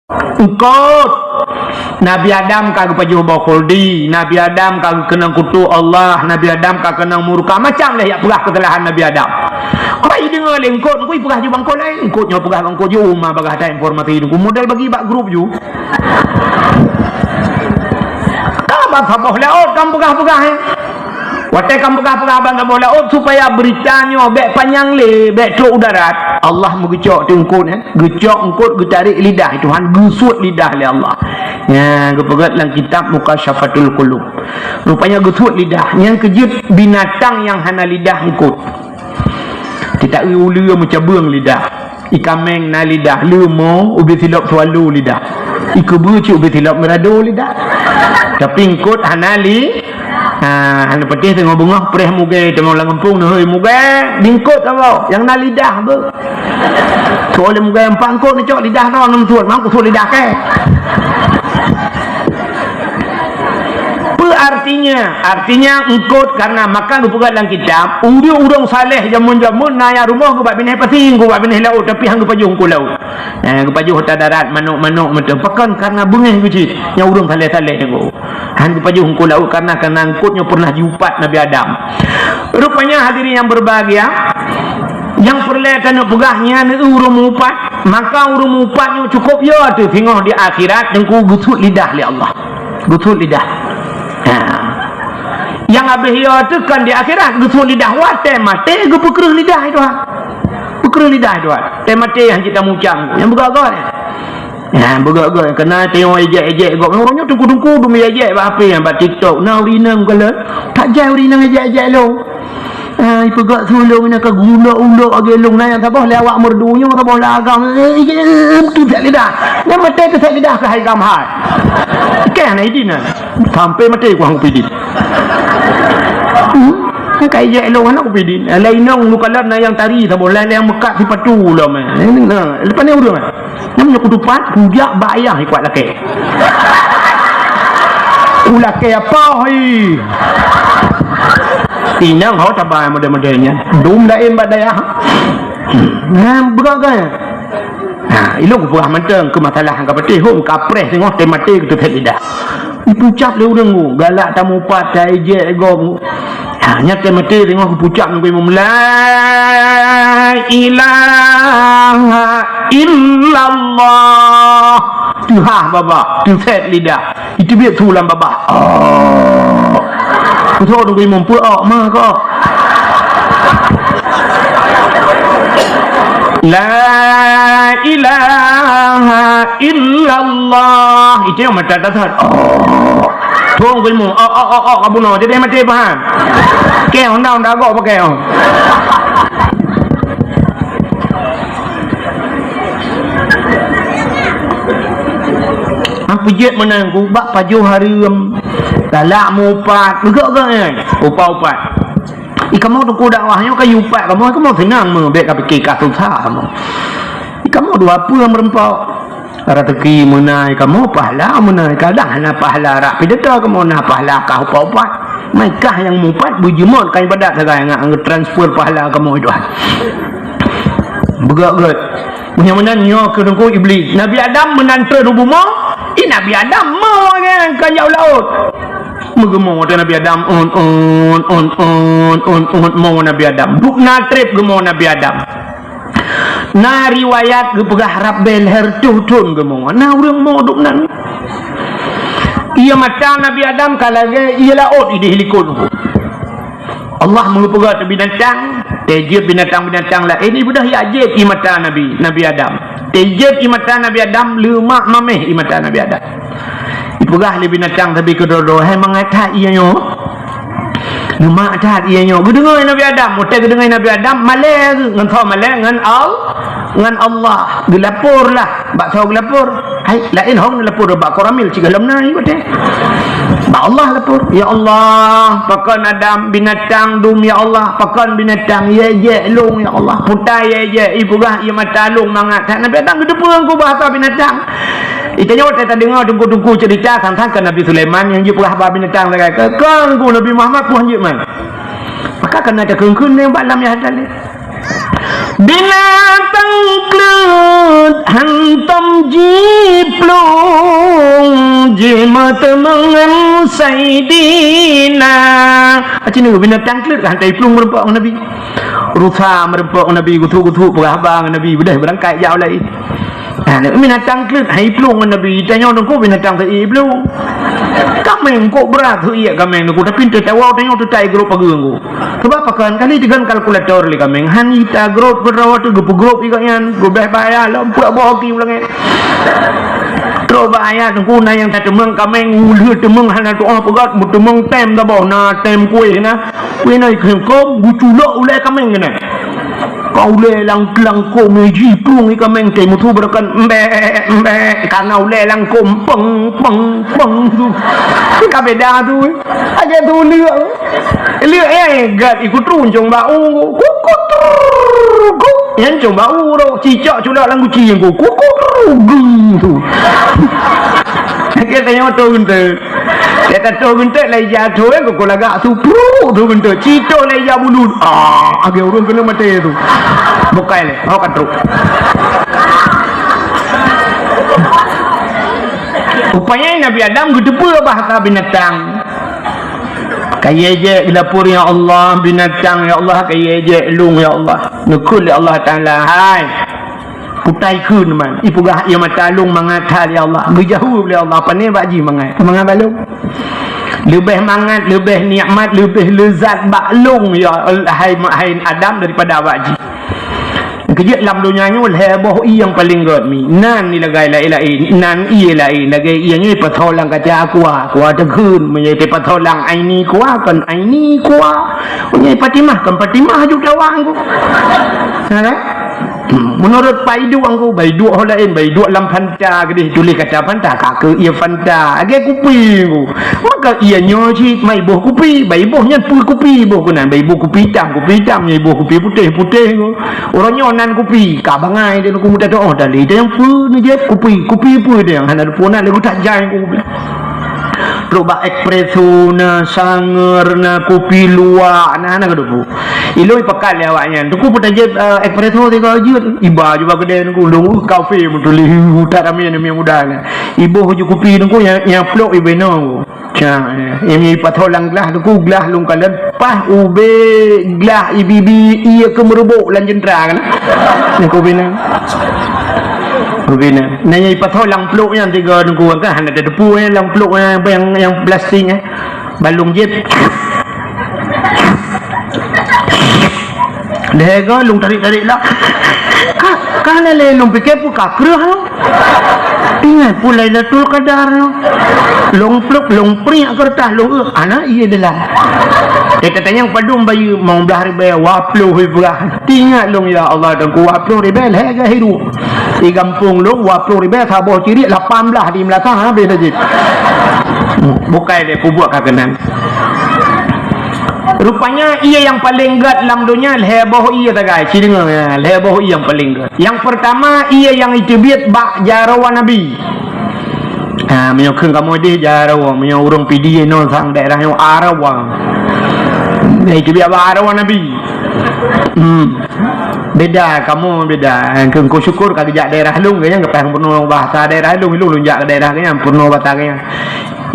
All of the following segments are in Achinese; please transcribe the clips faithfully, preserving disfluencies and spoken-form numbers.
Eungkôt. Nabi Adam ka geupajoh boh khuldi, Nabi Adam ka geukeunong kutu Allah, Nabi Adam ka keunong murka, macam lé jak peugah keusalahan Nabi Adam. Kok jideungoe lé eungkôt, eungkôt jipeugah ju bak eungkôt laén, eungkôt nyoe peugah bak eungkôt ju, uma bagah that informasi nyoe, model bagi bak grup ju. Ka ban saboh laôt kamoe peugah-peugah, eh. Watée kamoe peugah-peugah ban saboh laôt supaya beurita nyoe bék panyang lé, bék trok u darat. Allah meugeucok teungkôt, eh. Geucok eungkôt, geutarék lidah, Tuhan geusuet lidah lé Allah. Nya geupeugét lam kitab Mukasyafatul Qulub. Rupanya geusuet lidah. Nyang keujeuet binatang nyang hana lidah eungkôt. Kita uleue meucabeueng lidah. Ié kaméng na lidah, leumo ubé silop swallow lidah. Ié keubeue cit ubé silop meurado lidah. Tapi eungkôt hana li-, ha, hana peuteh teungoh beungoh preh mugée teungoh lam gampông neuhôi mugée, di eungkôt saboh nyang na lidah beuh. Soe lé mugée empat eungkôt neucok lidah droe neumeusuet, mang kusuet lidah kée. Peue artinya? Artinya eungkôt karena maka geupeugah lam kitab, ureuëng-ureuëng saleh jameun-jameun na nyang rumoh geuh bak binéh pasi, geuh bak binéh laôt, tapi han geupajoh eungkôt laôt. Eh, geupajoh ata darat, manok-manok meuteun. Pakon? Karena beungéh geuh cit nyang ureuëng saleh-saleh nyan geuh. Han geupajoh eungkôt laôt karena, karena eungkôt nyoe pernah jiupat Nabi Adam. Rupanya hadirin yang berbahagia, nyang peureulée taneuk peugah nyan ureuëng meuupat, maka ureuëng meuupat nyoe cukup yo teuh singoh di akhirat teungku geusuet lidah lé Allah. Geusuet lidah. Ha. Nyang habéh yo teuh kon di akhirat geusuet lidah watée maté geupeukreuh lidah itu ha. Peukreuh lidah itu ha. Tée maté han cit tamucang nyang beugah-gah. Nah, beugöt-göt keunan teungoh ejek-ejek gob. Ureuëng nyoe teungku-teungku dum ejek bak H P, bak TikTok. Na ureuëng inong kalon, that jai ureuëng inong ejek-ejek lôn. Ah, ipeugöt su lôn, na ka gulok-ulok lagée lôn, na nyang saboh lé awak meureudu nyoe, saboh lé agam. Eh, eh, eh, tu that lidah. Nyang maté tu that lidah keuhai agam hai. Keh na idin na. Sampai maté ku hang kupidin. Hmm? Ka ejek lôn hana kupidin. Lé inong lôn kalon na nyang tari saboh, lé nyang meukat sipatu lom. Eh, na, leupah ni ureuëng. Nyan meunyoe kutupat, kujak bak ayah ikuat lakée. Kulakée apa hai? Inong ho taba model-model nyan. Dum laén bak dayah. Nah, beugöt-göt. Nah, ilong kupeugah mantong keu masalah nyang ka patéh hom kapreh singoh teumaté keu teutet lidah. Ipucap lé ureuëng nyoe, galak tamupat, taijek gob. Ha, nyan teumaté singoh geupucap ngon imum, "La ilaha illallah." Teuhah babah, teuset lidah. Iteubiet su lam babah. Oh. Beutôi ngon imum, peue ok ma kok. La ilaha illallah. Itu nyang mata tasat. Oh. Thong ku ilmu. Oh, oh, oh, oh, ka bunoe. Jadi maté pahan. Keu honda, honda agok pakai, oh. Ah, peujeuet meunan ku bak pajoh hareuem. Galak mupat. Beugok-gok nyan. Upat-upat. Ih, kamoe teungku dakwah nyoe ka yupat kamoe, kamoe seunang meu, bék ka pike ka susah kamoe. Ih, kamoe dua peue meureumpok. Raseuki meunai kamoe, pahala meunai. Kadang hana pahala rak pidato kamoe, na pahala kah upat-upat. Mai kah nyang mupat beujeumot ka ibadat sagai ngat transfer pahala kamoe itu. Beugok-gok. Meunyoe meunan nyoe keu teungku Iblih. Nabi Adam meunan treun u bumoe, ih, Nabi Adam mo nyan ka jak u laôt. Meugeumong watée Nabi Adam, un, un, mo Nabi Adam. Duek na treb geumo Nabi Adam. Na riwayat geupeugah rab bée lhée reutôh thon geumo. Na ureuëng mo duek nan. Ié mata Nabi Adam ka lagée ié laôt ideh likot. Allah meugeupeugah teuh binatang, teujieb binatang-binatang laén, ibeudôh ié jieb ié mata Nabi, Nabi Adam. Teujieb ié mata Nabi Adam, leumak mameh ié mata Nabi Adam. Ipeugah lé binatang sabe keudroe-droe, "Hai mangat that ié nyoe? Leumak that ié nyoe." Geudeungoe Nabi Adam, watée geudeungoe Nabi Adam, malée geuh, ngon soe malée, ngon Al-, ngon Allah. Geulapor lah. Bak soe geulapor? Hai, laén hong neulapor bak Koramil sigohlom na ié watée. Bak Allah lapor. Ya Allah, pakon Adam binatang dum ya Allah, pakon binatang ié jek lôn ya Allah. Putai ié jek, ipeugah ié mata lôn mangat. That Nabi Adam geuteupeue ku bahasa binatang. Itanyoe watée tadeungoe teungku-teungku ceurita sang-sang keu Nabi Sulaiman nyang jipeugah bak binatang sagai. Kon ku Nabi Muhammad pun jeuet man. Maka kana takheun-kheun nyan bak lam nyang hana lé. Binatang kleuet hantom jiplueng, jimeuteumèe ngon Saidina. Aci nyoe binatang kleuet ka hantom jiplueng meureumpok ngon Nabi. Rusa meureumpok ngon Nabi, geuthok-geuthok peugah haba ngon Nabi, beudôh beurangkat jak u laén. Nah, binatang kleuet han jiplueng ngon Nabi, tanyoe teungku binatang seuiek jiplueng. Kaméng kok brat seuiek kaméng teungku, tapi teuh tawoe tanyoe teutai grob pageue teungku. Sabab pakon kali teugon kalkulator lé kaméng, han ita grob keudroe teuh geupeugrob iga nyan, geubeh baya lom peuet boh ki u langét. Trok bak ayat teungku na nyang tateumeung kaméng, ulheueh teumeung hana tuoh peugöt, meuteumeung tem saboh, na tem kueh na. Kueh na ikheun kom, geuculok ulèe kaméng keunan. Ka ulèe lang-, langkôm jiplueng i kaméng teuh, meusu beureukan, mbek, mbek, kana ulèe langkôm, peng, peng, peng tu. Ka beda tu. Aja tu liek. Liek, eh, gat ikut runcung bak u. Kukut, kuk. Nyan cong bak u tu. Cicak culak lam guci ku. Kukut, geng tu. Akhé tanyoe tu geuntèe. Gata toh geunteuk lai jatuh, eh, keu lagak su, pruuk, toh geunteuk. Citoh lai jak bulut. Ah, agé ureueng keuneuk maté tu. Bukai lé, hok ka trok. Rupanya Nabi Adam geuteupeue bahasa binatang. Kayée jek geulapor, "Ya Allah, binatang, ya Allah, kayée jek lôn, ya Allah." Neukheun lé Allah Taala, "Hai, putai kheun man, ipeugah ie mata lôn mangat that, ya Allah." Geujaweueb lé Allah, "Pane bak jih mangat? Mangat bak lôn." Leubeh mangat, leubeh nikmat, leubeh leuzat bak lôn, ya Allah, hai, hai Adam, daripada bak jih. Keujeuet lam donya nyoe lhée boh ié nyang paleng gét mi. Nan ié lagée laén-laén, nan ié laén, lagée ié nyoe ipasoe lam kaca aqua, aqua teukheun, meunyoe ipasoe lam aini aqua, kon aini aqua. Meunyoe Fatimah, kon Fatimah aju tawang ku. Nah, kan? Hmm, meunurot Baiduk ku, Baiduk ho laén, Baiduk lam Fanta keudeh tuléh kata Fanta, ka keu ié Fanta, lagée kupi ku. Maka ié nyoe cit mai boh kupi, bai boh nyan peue kupi, boh keunan, bai boh kupi itam, kupi itam, nyan boh kupi putéh, putéh ku. Uroe nyoe nan kupi, ka bangai dan ku muda doh tadi, dan nyang peue neujép kupi, kupi peue dan hana luput nan lagu tak jai ku. Trok bak espresso na, sanger na, kupi luwak na, hana keudeh. Ilôn ipakat lé awaknyan. Teungku peutajép, eh, espresso tiga jeuet. Iba ju bak keudè teungku, lôn, uh, kafe meutuléh, uh, utak ramé aneuk muda na. Iboh ju kupi teungku nyang, nyang plok iba inoe. Cah, eh, nyang ipasoe lam glah teungku, glah lôn kalon, paih ubé glah ibibi ié keu meureuboh lam jeuntra kan. Teungku bina. Teungku bina. Nah, nyang ipasoe lam plok nyan tiga teungku kan, hana tateupeue, eh, lam plok, eh, nyang, nyang plastik, eh. Balong jép. Lhée goe lôn tarék-tarék lah. Ka, ka hana lé lôn pike peue ka kreueh lôn. Ingat peue Lailatul Qadar lôn. Lôn pluk, lôn priek keureutah lôn, eh, hana ié dalam. Teuka tanyong padum bayeue, limong blaih ribée, dua ploh ribée. Ingat lôn, ya Allah, teungku, dua ploh ribée lhée goe hirup. Di gampông lôn, dua ploh ribée saboh ciriek lapan blaih di meunasah, habéh dah jeuet. Bukai lé peubuet ka keunan. Rupanya ié nyang paleng gét lam donya lhée boh ié sagai. Ci deungoe, ya, lhée boh ié nyang paleng gét. Nyang peurtama ié nyang iteubiet bak jaroe Nabi. Ha, meunyoe kheun kamoe deh jaroe, meunyoe ureueng Pidie nyoe sang daerah nyoe arawa. Iteubiet bak arawa Nabi. Hmm. Beda, kamoe beda. Keu, keu syukur ka geujak daerah lôn, nyang geupeugah peunoh bahasa daerah lôn, lôn, lôn jak keu daerah nyan, peunoh bahasa nyan.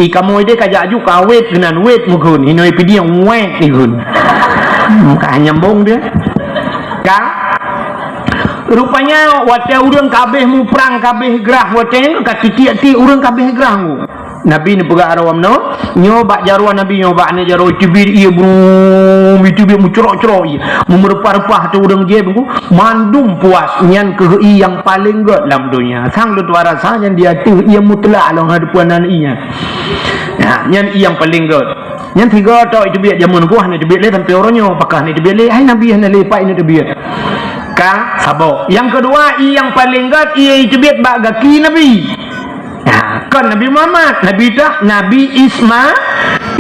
I kamoe deh ka jak ju ka wét keunan, wét meugeun, inoe Pidie wét igeun. Ka nyambong dia. Ka? Rupanya watée ureueng ka habéh muprang, ka habéh grah, watée nyan ka tiek-tiek ureueng ka habéh grah. Nabi neupeugah arawa meunoe, nyoe bak jaroe Nabi, nyoe bak aneuk jaroe iteubiet ié brum, iteubiet meucrok-crok ié, meureumpah-reumpah ateueh ureueng jép, mandum puas, nyan keuh ié nyang paleng gét lam donya. Sang lôn tuan rasa nyan di ateueh ié mutlak lôn hadeupeue nan ié nyan. Nah, nyan ié nyang paleng gét. Nyan tiga tok iteubiet jameun ku hana iteubiet lé sampoe uroe nyoe, pakon hana iteubiet lé, hai Nabi hana lé pat hana iteubiet. Ka saboh. Nyang keudua, ié nyang paleng gét ié iteubiet bak gaki Nabi. Nah, kon Nabi Muhammad, Nabi dak, Nabi Isma-,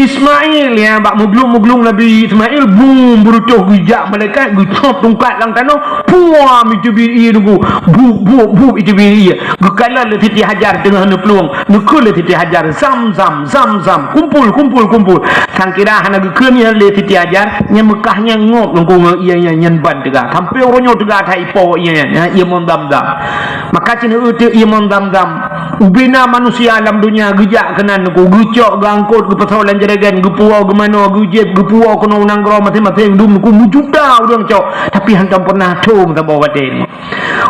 Ismail, ya, bak muglung-muglung Nabi Ismail, bum, beureutoh geujak malaikat, geucop tungkat lam tanoh, puam, iteubiet ié Teungku, bup, bup, bup, iteubiet ié. Geukalon lé Siti Hajar teungoh neuplueng, neukheun lé Siti Hajar, "Zam, Zam, Zam, Zam, kumpul, kumpul, kumpul." Sang kira hana geukheun nyan lé Siti Hajar, nyan Meukah nyan ngop Teungku ngon ié nyan, nyan ban teuga. Sampoe uroe nyoe teuga that ipo ié nyan, ya, ié mon Zam-Zam. Maka cit neu-eu teuk ié mon Zam-Zam. Ubena manusia lam donya geujak keunan Teungku, geucok, geuangkot, geupasoe lam jregan, geupuwoe, geumanoe, geujieb, geupuwoe keunoe u nanggroe maséng-maséng dum Teungku, meujuta ureuëng cok, tapi hantom pernah thom saboh watée.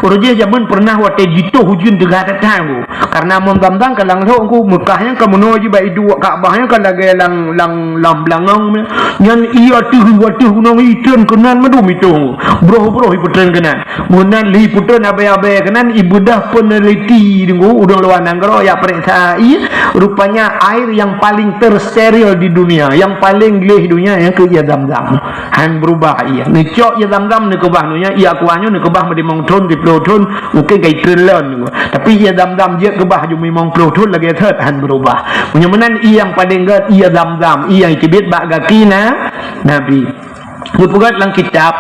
Uroe jih jameun pernah watée jitoh ujeuen teuga that-that Teungku. Karena mon Zam-Zam ka lam lhok Teungku, Meukah nyan ka meunoe jih bak iduek, Ka'bah nyan ka lagée lam, lam, lam beulangong nyan. Nyan ié ateueh, ateueh gunong ié treun keunan mandum itoh Teungku. Broh-broh ipeutreun keunan. Meunan lé ipeutreun abée-abée keunan, ibeudoh peneliti Teungku, ureuëng luwa nanggroe jak peuriksa ié, rupanya air yang paling tersteril di dunia, yang paling gleh donya, nyan keuh ié Zam-Zam. Han beurubah ié. Neucok ié Zam-Zam neukeubah donya, ié Aqua nyoe neukeubah meulimong thon, siplôh thon, mungken ka itreun lon Teungku. Tapi ié Zam-Zam jeuet keubah ju limong plôh thon lagée that han beurubah. Meunyoe meunan ié nyang paleng gét ié Zam-Zam, ié nyang iteubiet bak gaki na, Nabi. Geupeugét lam kitab,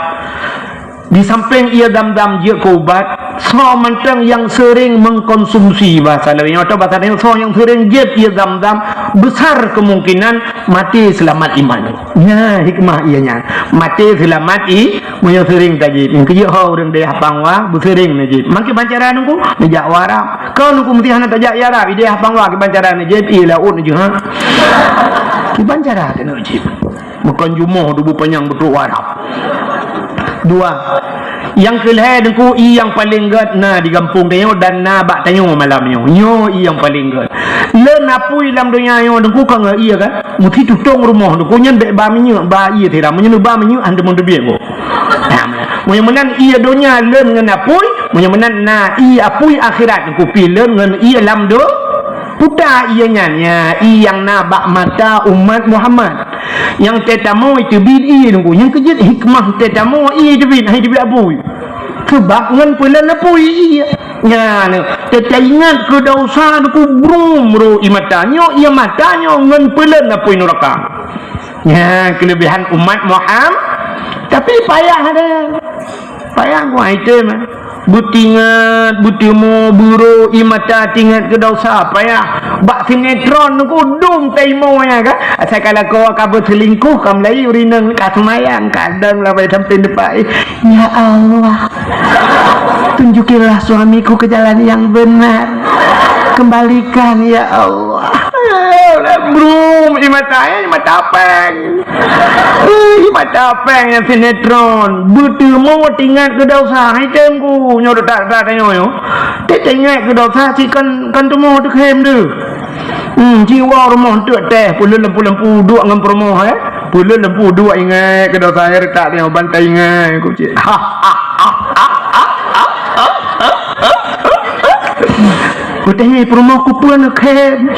di sampéng ié Zam-Zam jeuet keu ubat, soe mantong nyang seuring mengkonsumsi, bahasa lawét nyoe atau bahasa Indonesia, soe nyang seuring jieb ié Zam-Zam, besar kemungkinan maté seulamat iman. Nyan hikmah ié nyan. Maté seulamat i, meunyoe seuring tajieb. Nyang keujeuet ho ureuëng dayah Pangwa, beuseuring neujieb. Mangke bancara Teungku, neujak u Arab. Kon Teungku meusti hana tajak i Arab, i dayah Pangwa kiban cara neujieb, ié laôt neujeuet, ha? Kiban cara teuh neujieb. Bukon jumoh dubu panyang beutrok u Arab. Dua. Nyang keulhée Teungku, ié nyang paleng gét na di gampông tanyoe dan na bak tanyoe malam nyoe. Nyoe ié nyang paleng gét. Lé apui lam donya nyoe Teungku ka ngon ié kan? Meusti tutong rumoh Teungku nyan bék ba minyeuk, ba ié sira. Meunyoe neuba minyeuk, han teumon teubiet Teungku. Nah, meunyoe meunan ié donya lé ngon apui, meunyoe meunan na ié apui akhirat Teungku pi lé ngon ié lam do-, puta ié nyan, ya, ié nyang na bak mata umat Muhammad. Nyang teutamong iteubiet ié Teungku. Nyang keujeuet hikmah teutamong ié iteubiet, hai iteubiet apui. Seubab ngon peulén apui ié. Nyan, teuingat keu desya Teungku brum ro ié mata. Nyoe ié mata nyoe ngon peulén apui nuraka. Nyan keulebihan umat Muhammad. Tapi payah ada. Payah ku item. Beutingat, beuteumo, beuro ié mata tingat keu desya. Payah. Bak sinetron Teungku dum taimo nyan kan. Asai ka lakoe ka beuselingkuh, ka meulayeue ureueng inong, ka seumayang, kadang labai sampéng depan. Ya Allah, tunjukilah suamiku ke jalan yang benar. Kembalikan, ya Allah. Brum, ié mata, ié mata péng. Ié mata péng nyang sinetron. Beuteumo teuingat keu desya, hai Teungku. Nyoe tak, tak, nyoe, nyoe. Teuingat keu desya, cit kan, kan teumo teukhém deuh. Hmm, jiwoe rumoh teuk teh, peulén lampu-lampu duek ngon peurumoh, eh. Peulén lampu duek ingat keu desya, eh, retak nyoe bantai ingat, ku cit. Ha, ha, ha. Ku teh peurumoh ku peue neukhém.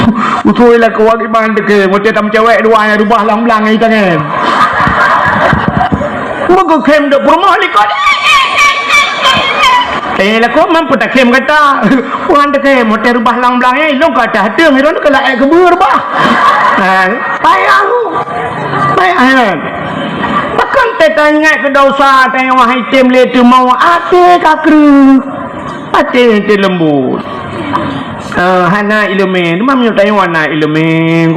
Utoe lakoe kiban teukhém, watée tam cewek dua nyang reubah lam blang nyang itangen. Meugeukhem dok peurumoh likot. Tanya lakoe, "Man peue takhém gata?" "Wan takhém, watée reubah lam blang nyan, ilong ka ateueh ateueng, ilong ka laén keubeue reubah." Ha, payah. Payah nyan. Pakon teuingat keu desya, tanya wahai tem lé teuma até ka kreueh. Até teu leumbot. Eh, hana ileumé, teuma meunyoe tanyoe hana ileumé,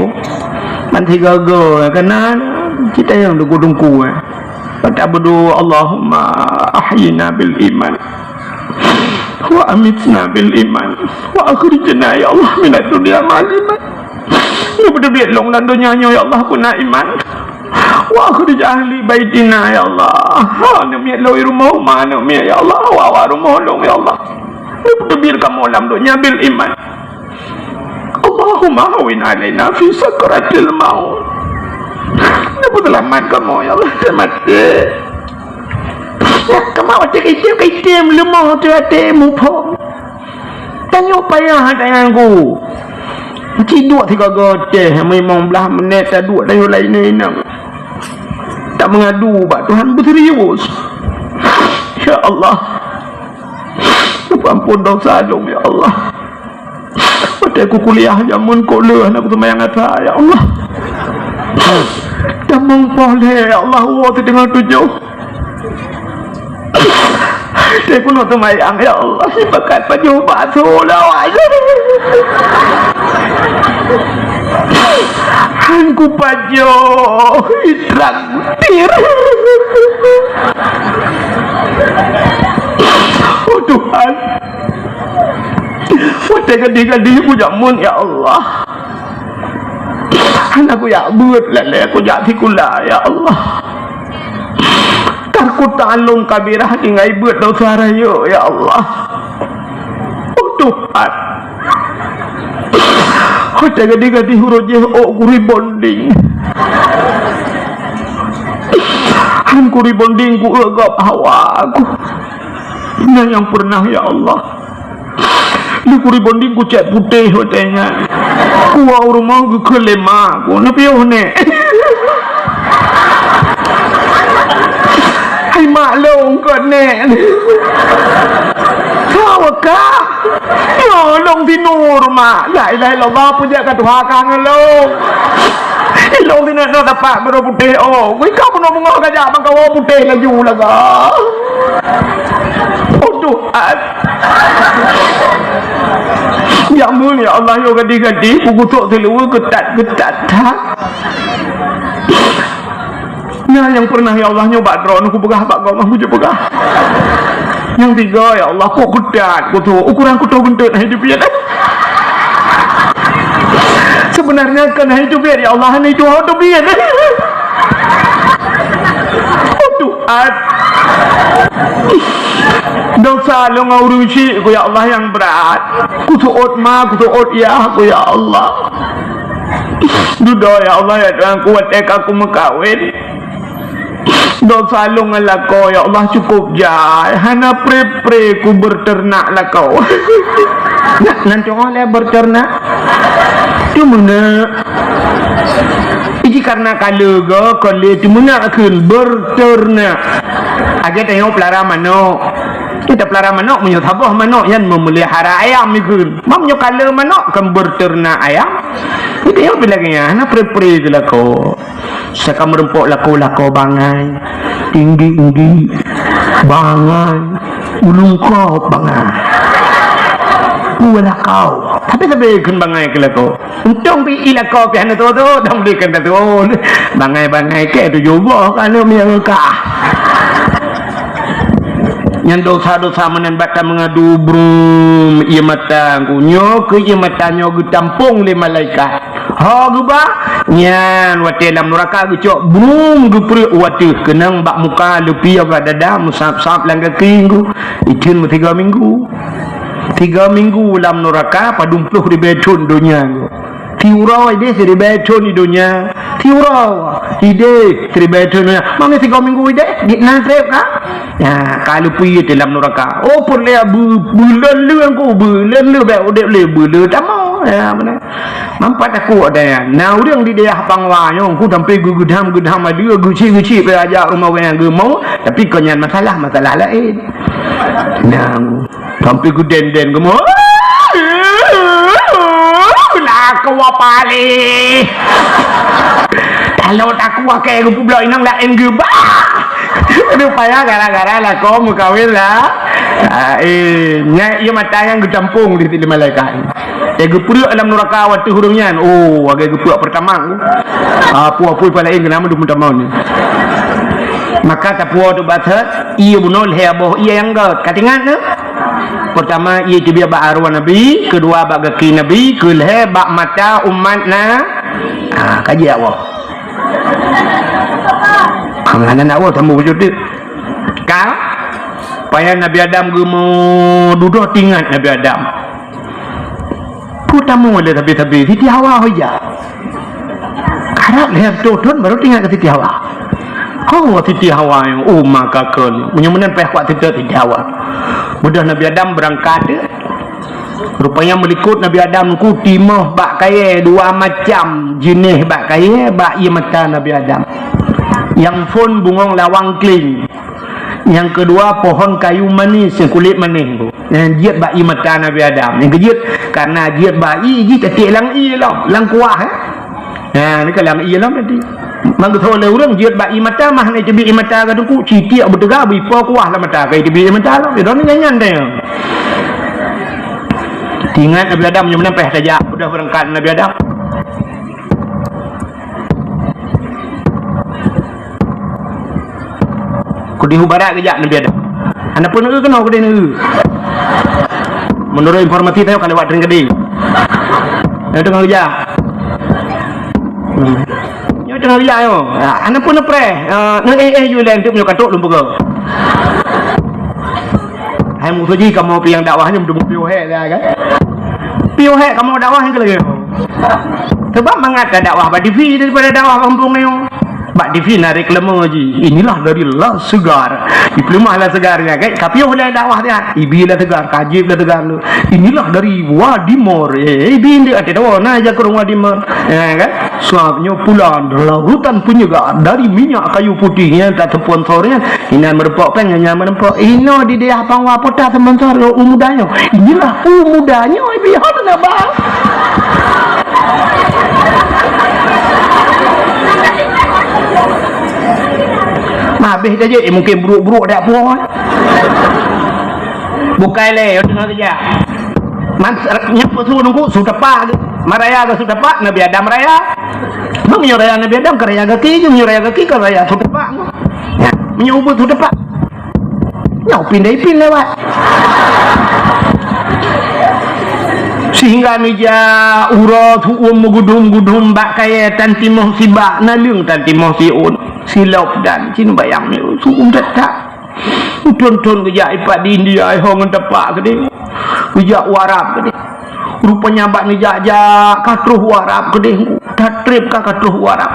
ban sigoe-goe, kana cit tanyoe teungku-teungku, eh. Bak tabeudôh, Allahumma ahyina bil iman, wa amitna bil iman, wa akhrijna, ya Allah, minad dunya ma'al iman. Neupeuteubiet lôn lam donya nyoe, ya Allah, keu na iman. Wa akhrij ahli baitina, ya Allah. Ha, neumiet lôn rumoh ma, neumiet, ya Allah. Wa, wa rumoh lôn, ya Allah. Neupeuteubiet kamoe lam donya bil iman. Allahumma hawwin alaina fi sakratil maut. Neupeuseulamat kamoe, ya Allah, teumaté. Ya, kamoe watée ka item, ka item leumoh teuh até muphom. Tanyoe payah tangan ku. Ci duek sigoe-goe teh, limong blaih minét taduek tanyoe laén inong. Tameungadu bak Tuhan beuserius. Ya Allah. Ampon desya lôn, ya Allah. Watée ku kuliah jameun ku lheueh na ku seumayang atra, ya Allah. Tamong poh lhèe, ya Allah, woe siteungoh tujoh. Teuh keunoe seumayang, ya Allah, sipakat pajoh bakso lawai. Han kupajoh, itraktir. Oh Tuhan, watèe gadih-gadih kujameun, ya Allah. Hana kujak beuet lalè, kujak sikula, ya Allah. Kan kutalong kabirah tinggai beuet dosa rayeuk, ya Allah. Oh Tuhan. Watèe gadih-gadih uroe jih ôk kurebonding. Han kurebonding kueu gob hawa ku. Na nyang pernah, ya Allah. Lheuh kurebonding kucèt putéh watèe nyan. Kuwoe u rumoh geukheun lé ma ku, na piôh nèk. Hai mak lôn keu nèk. Sawa ka. Nyoe lôn sinur mak. La ilaha illallah, peujeuet ka tuha ka ngon lôn. Ilôn sinur nyoe tapak beurôh putéh oh. Wih ka peunoh beungoh ka jak bak kawoe putéh laju laga. Oh Tuhan. Jameun ya Allah, yo gadih-gadih, ku gusok siluweue keutat-keutat that. Nyan nyang pernah ya Allah nyoe bak droeneuh kupeugah bak gob mah bujur peugah. Nyang tiga ya Allah, kok keutat kuto, ukuran kuto geunteut hai teubiet. Sebenarnya kan hai teubiet ya Allah, hana itu ho teubiet. Oh Tuhan. Dosa lôn ngon ureueng syik ku ya Allah nyang brat. Kuseuôt ma, kuseuôt yah ku ya Allah. Dudoe ya Allah ya Tuhan ku watèe ka kumeukawen. Dosa lôn ngon lakoe ya Allah cukôp jai. Hana pre-pre ku beureuternak lakoe. Nah, nan cungoh lé beureuternak. Teumeunak. Iji karena ka leuga, kon lé teumeunak kheun beureuternak. Lagèe tanyoe peulara manok. Kita peulara manok, meunyoe saboh manok nyan memelihara ayam ikheun. Meunyoe ka le manok, kan beureuternak ayam. Jadi, nyoe pih lagèe nyan, hana pre-pre keu lakoe. Saka meureumpok lakoe-lakoe bangai, tinggi-tinggi, bangai, ulung kop bangai. Peue lakoe. Tapi sabe kheun bangai keu lakoe. Untông pih i lakoe pih hana tuwoe-tuwoe, dong dikheun tuwoe. Bangai-bangai kèe tujoh boh ka lheueh meunyoe kah. Nyan dosa-dosa meunan bak tameungadu brum ié mata ku. Nyoe keuh ié mata nyoe geutampông lé malaikat. Ho geuba, nyan watèe lam nuraka geucok brum geupreuek u ateueh keunong bak muka leupie bak dada meusab-sab lam gaki ku. Ikheun meusigoe minggu. Tiga minggu lam nuraka padum ploh ribèe thôn donya. Tiuroe ideh siribèe thôn di donya. Tiuroe ideh siribèe thôn donya. Mami tiga minggu ideh, di na trép ka? Ya, ka leupie teuh lam nuraka. Oh, peureulèe bu-, buleuen leueng ku, buleuen leueng bèk udép lé buleuen tamong. Ya, beuna. Mampat takot deh. Na ureueng di dayah Pangwa nyoe, ku sampai geugeudam-geudam adeue, geucik-geucik pih ajak rumoh ureueng geumeu'ah, tapi kon nyan masalah, masalah laén. Nah, sampai geuden-den geumeu'ah. Lakoe paléh. Kalau takue keu geupeubloe inong laén geuba. Rupanya gara-gara lakoe meukawen lah. Ah, eh, nyan ié mata nyang geutampông di sisi malaikat. Eh, geupreuek lam nuraka watèe ureueng nyan. Oh, lagèe geupreuek peurtama. Ah, peue-peue pih laén keunan mandum peurtama nyan. Maka tapuwoe teuh bak that, ié bunoe lhèe boh ié nyang göt. Ka teuingat nyoe? Peurtama ié teubiet bak arwah Nabi, keudua bak gaki Nabi, keulhèe bak mata umat na. Ah, ka jeuet woe. Hana nak woe sambung bacut teuh. Ka? Payah Nabi Adam geumeududoe teuingat Nabi Adam. Peue tamong lé sabe-sabe, Siti Hawa ho ija. Karab lhèe reutôh thôn barô teuingat keu Siti Hawa. Ho Siti Hawa nyoe, oh, maka kon. Meunyoe meunan payah kuat teutot Siti Hawa. Mudah Nabi Adam beurangkat teuh. Rupanya meulikot Nabi Adam ku timoh bak kayèe dua macam jeunèh bak kayèe bak ié mata Nabi Adam. Nyang phôn bungöng lawang kléng. Nyang keudua pohon kayu manis nyang kulét manéh tu. Nyang jeuet bak ié mata Nabi Adam. Nyang keujeuet karena jeuet bak ié jih teutek lam ié lom, lam kuah, eh. Nah, ni kalang ié lom tadi. Mangkeutho lé ureuëng jeuet bak ie mata, mah na iteubiet ie mata ka teungku, citiek beuteuga beuipo kuah lam mata, ka iteubiet ie mata lom. Droeneuh nyan-nyan teuh. Teuingat Nabi Adam nyoe meunan payah tajak, udah beurangkat Nabi Adam. Keudeh u barat geujak Nabi Adam. Hana peue neueu keunoe keudeh neueu. Meunurot informasi tanyoe ka lewat Tring Gading. Nyoe teungoh geujak. Nyoe teungoh geujak nyoe. Ha, hana peue neupreh. Eh, neu eh eh ju lé teuk nyoe ka trok lôn peugah. Hai musoh jih kamoe piang dakwah nyoe meuteumé piôh hék dah kan. Piôh hék kamoe dakwah nyang keuleueh. Sebab mangat ka dakwah bak T V daripada dakwah bak gampông nyoe. Bak T V na reklame jih, "Inilah dari La Segar." Ipeuleumah La Segar nyan, kan? Ka piôh lé dakwah nyan. Ibi La Segar, ka jieb La Segar tu. "Inilah dari Wadimor." Eh, ibi ndeuk até dawa na jak ureuëng Wadimor. Ya, kan? Sabab nyoe pulan lautan peunyegar dari minyak kayu putih nyang tasponsor nyan. Inan meureumpok péng nyan meureumpok. Inoe di dayah Pangwa Pota sponsor u muda nyoe. Inilah u muda nyoe ibi hana ba. Mabéh dah jeuet, eh, mungkin brok-brok dak puoh. Bukai lé, teungoh geujak. Man, nyan peue su nunggu, su tepak. Maraya ke su tepak, Nabi Adam raya. Meunyoe raya Nabi Adam, ka raya gaki, meunyoe raya gaki, ka raya su tepak. Ya, meunyoe ubit su tepak. Nyoe pindai pin lewat. Sehingga mija uroe tu'um meugudum-gudum bak kayée tan timoh sibak, naleueng tan timoh siôn. Silop dan cin bayang ni tu'um tetak. Thon-thon geujak ipat di India, ho ngon tepak keudeh. Geujak u Arab keudeh. Rupanya bak neujak-jak ka troh u Arab keudeh. Tatreb ka, ka troh u Arab.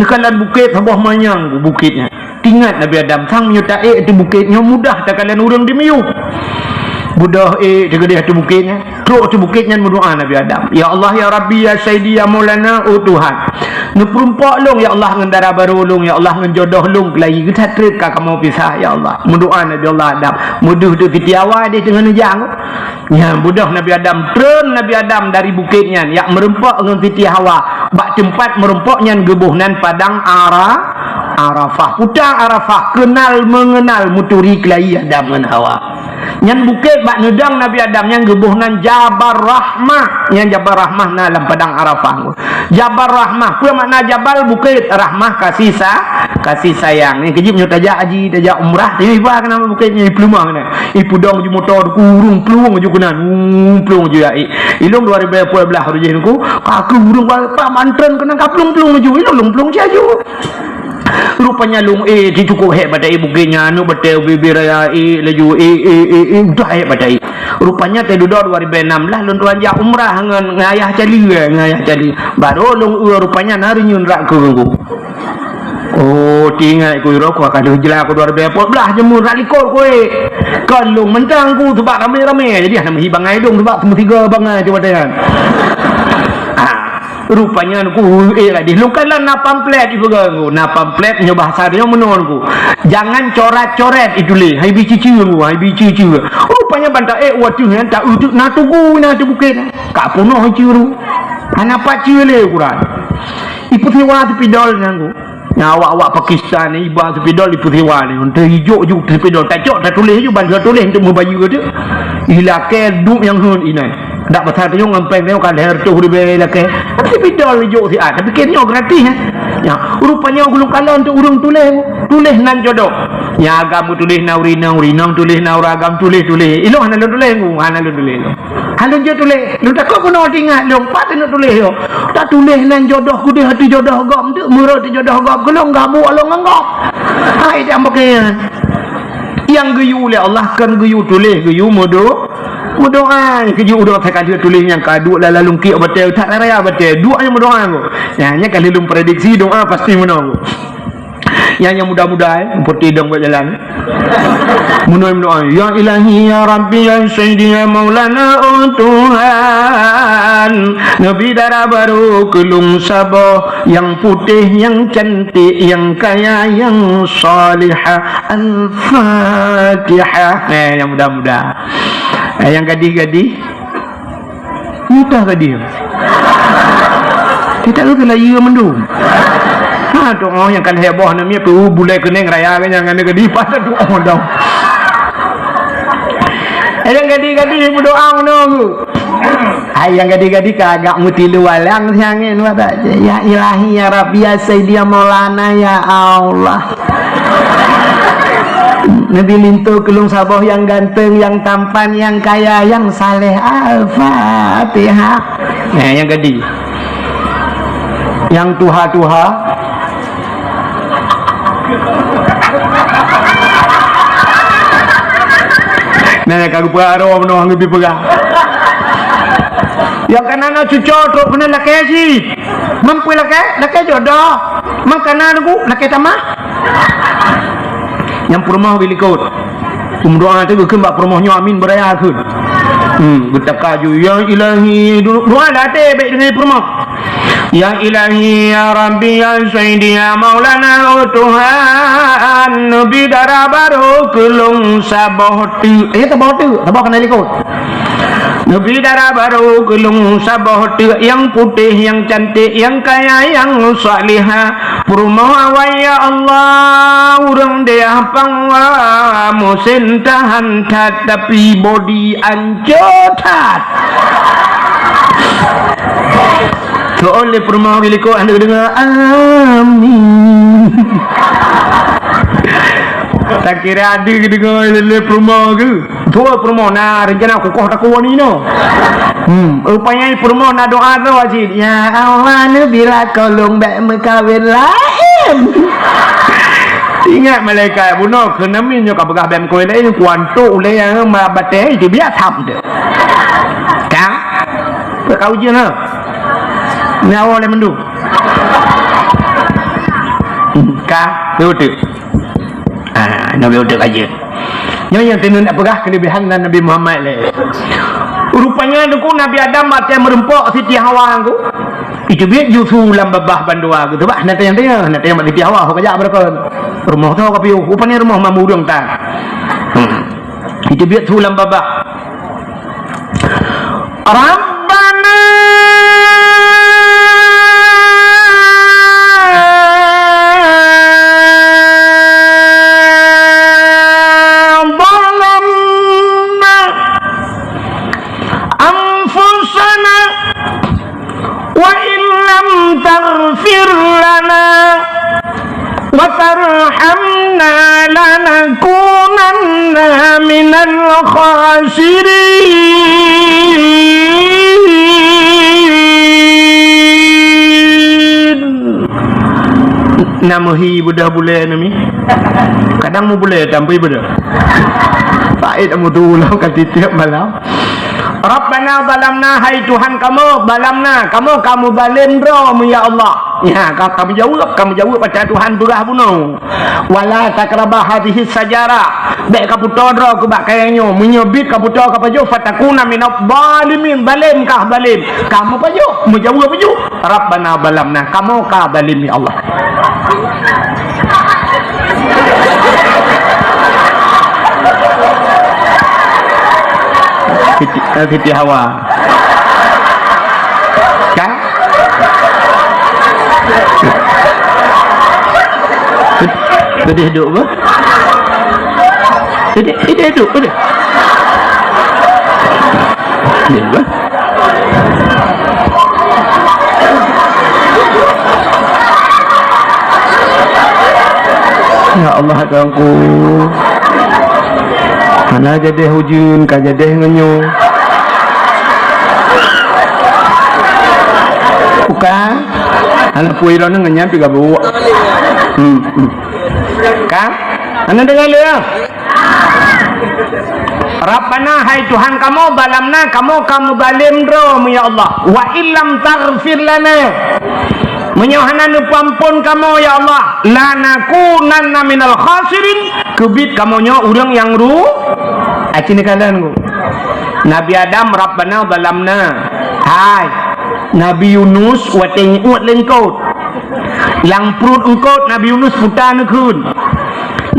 Neukalon bukét saboh manyang bukét nyan. Teuingat Nabi Adam, sang meunyoe taék ateueh bukét nyoe mudah takalon ureuëng di miyueb. Beudôh ék teuh keudeh ateueh bukét nyan. Trok ateueh bukét nyan meudoá Nabi Adam, "Ya Allah, ya Rabbi, ya Sayyidi, ya Maulana, oh Tuhan. Neupeurumpok lôn, ya Allah, ngon dara barô lôn, ya Allah, ngon jodoh lôn keulayi, geutat treb ka kamoe pisah, ya Allah." Meudoá Nabi Allah Adam. Meudeuh teuh Siti Hawa di teungoh neujang. Nyan beudôh Nabi Adam, treun Nabi Adam dari bukét nyan, jak meurumpok ngon Siti Hawa. Bak teumpat meurumpok nyan geuboh nan Padang Ara-, Arafah. Puta Arafah, kenal mengenal, meuturi keulayi Adam ngon Hawa. Nyan bukét bak neudong Nabi Adam nyan geuboh nan Jabal Rahmah. Nyan Jabal Rahmah na lam Padang Arafah. Jabal Rahmah, peue makna jabal? Bukét, rahmah, kasih sa-, kasih sayang. Nyan keujeuet nyoe tajak haji, tajak umrah, teuh iba keunan bukét nyan, ipeuleumah keunan. Ipeudong ju moto, ureuëng plueng ju keunan, ureuëng plueng ju ya. Ilôn dua ribu dua belas uroe jih nungku, ka keu ureuëng ba-, ba mantren keunan ka plueng-plueng laju, ilôn lôn plueng laju. Rupanya lôn ék, di cukup hék bak taék bukét nyan, anu batée ubé-ubé raya ék laju, ék, ék, ék, ék, udah hék bak taék. Rupanya teududoe dua ribu enam belas lôn tuan jak umrah ngon, ngon ayah Cali, eh, ngon ayah Cali. Baru lôn, eh, rupanya na reunyeun rak keu nungku. Oh, teuingat ku rokok ka lheueh jeulaih ku dua ribu empat belas jeumu rak likot ku, eh. Kon lôn mantong ku sebab ramé-ramé. Jadi hana meuhi bangai lôn sebab meusiga bangai tu watée nyan. Ah. Rupanya ku, eh, lagi lôn kan na pamflet ipeugah ku. Na pamflet nyoe bahasa nyoe meunoe ku. Jangan coret-coret ituléh. Hai bi ciceu ku, hai bi ciceu. Rupanya ban taék watée nyan ta uteuk na tugu na teuh bukét. Ka peunoh ceu. Hana pat ceu lé ukuran. Ipeusiwa seupidol nyan ku. Nyan awak-awak Pakistan iba seupidol ipeusiwa ni. Untuk ijok ju seupidol. Tacok tatuléh ju ban tatuléh untuk meubayeue tu. Ilakée duek nyang hon inan. Dak pasal tu ngon péng tu kan lhèe reutôh ribèe ilakée. Seupidol ijok siat. Tapi keu nyoe gratis, eh. Ya, rupanya gulong kalon tu ureuëng tuléh. Tuléh nan jodoh. Nyang agam tuléh nan ureuëng inong, ureuëng inong tuléh nan ureuëng agam, tuléh-tuléh. Ilôn hana lôn tuléh, hana lôn tuléh. Hana lôn jeuet tuléh. Lôn takot bunoe teuingat lôn, pat teuneuk tuléh yo. Tatuléh nan jodoh keudeh ateueh jodoh gob, meurot jodoh gob, keu lôn gabuk lôn ngon gob. Hai, dak pakaian. Nyang geuyue lé Allah kon geuyue tuléh, geuyue meudo-, meudoá. Keujeuet udoe sakali tuléh nyang ka duek lam lalong kiek batée, that raya batée, duek nyang meudoá. Nyan, nyan ka lheueh lôn prediksi doá pasti meunoe. Nyang, nyang muda-muda, eh, putih dong buat jalan. Meunoe meudoá, "Ya Ilahi, ya Rabbi, ya Sayyidi, ya Maulana, oh Tuhan, neubi dara barô keu lôn saboh, nyang putéh, nyang cantik, nyang kaya, nyang salihah." Al-Fatihah. Eh, nyang muda-muda. Eh, nyang gadih-gadih. Mudah tadi. Kita tu lah iya mendung. Ha, tu oh yang kan heboh na mi tu bulai kening raya kan yang ada gadi pada tu oh dong. Eh, yang gadi-gadi berdoa menunggu. Hai yang gadi-gadi ka agak mutilu walang siangin mata. Ya Ilahi, ya Rabbi, ya Sayyidi, ya Maulana, ya Allah. Nabi linto kelung saboh yang ganteng, yang tampan, yang kaya, yang saleh. Al-Fatihah. Nah, yang gadi. Yang tuha-tuha. Nah, ka geupeugah roh meunoh geubri peugah. Yang kana na cuco trok keunan lakée cit. Mampu lakée, lakée jodoh. Mang kana nunggu lakée tamah. Nyang peurumoh geulikot. Meudoa teuh geukheun bak peurumoh nyoe amin beuraya kheun. Hmm, geutaka ju, "Ya Ilahi," doa lam até bèk deungon peurumoh. "Ya Ilahi, ya Rabbi, ya Sayyidi, ya Maulana, oh Tuhan, neubi dara barô keu lôn saboh teuk." Eh, saboh teuk, saboh keunan likot. "Neubi dara barô keu lôn saboh teuk, nyang putéh, nyang cantik, nyang kaya, nyang salihah." Peurumoh awai, ya Allah, ureueng dayah Pangwa, musén tahan that, tapi bodi ancô that. Soe lé peurumoh geulikot hana geudeungoe, amin. Takira ade geudeungoe lé peurumoh geu. Dua peurumoh na rencana kukoh takue nino. Hmm, rupanya peurumoh na doa tu wajib. Ya Allah, neubi lakoe lôn bèk meukawen laén. Ingat malaikat bunoe keuneumi nyoe ka peugah bèk meukawen laén, kuantok ulèe nyang ma batèe itu biasa tu. Ka? Ka ujian ha. Nyawa lé mendung. Ka? Betul. Ah, Nabi udah kaji. Nyoe nyang teunun peugah kelebihan Nabi Muhammad lé. Rupanya duku Nabi Adam watèe meureumpok Siti Hawa ngku. Itu biet jusu lam babah bandua gitu bah. Nanti yang tanya, nanti yang Siti Hawa kok kajak berkon. Rumah tu kau piu, rupanya rumah mamurung tan. Hmm. Itu biet su lam babah. Rabbana zalamna anfusana wa in lam taghfir lana wa tarhamna lanakunanna minal khasirin. Na meuhi beudah bulèe nami. Kadang meubulèe tampui beudah. Pait amu tu ulang ka tiep malam. Rabbana zalamna, hai Tuhan kamoe, zalamna, kamoe ka meubalém droe mu, ya Allah. Nyan, ka, ka meujaweueb, ka meujaweueb ata Tuhan peugah bunoe. Wala taqraba hadhihi syajara. Bèk kapeutoe droe keu bak kayèe nyoe. Meunyoe bit kapeutoe kapajoh, fatakuna minadh dhalimin. Balém kah balém. Ka meupajoh, meujaweueb pajoh. Rabbana zalamna, kamoe ka balém, ya Allah. Siti, eh, Siti Hawa. Kan? Sedih duk apa? Sedih, sedih duk, sedih. Sedih apa? Ya Allah, Tuhanku. Hana jadeh ujeuen, ka jadeh ngeunyoe. Bukan? Hana pui droeneuh ngon nyan pi gabuek. Hmm, hmm. Kan? Hana deungoe lé, ya? Rabbana, hai Tuhan kamoe, zalamna, kamoe ka meubalém droe mu, ya Allah. Wa illam taghfir lana. Meunyoe hana neupeuamphon kamoe, ya Allah, lanakunanna minal khasirin, keubiet kamoe nyoe ureueng nyang ru-, aci neukalon ku. Nabi Adam, Rabbana zalamna. Hai, Nabi Yunus watèe nyeuôt lé eungkôt. Lam pruet eungkôt Nabi Yunus puta neukheun.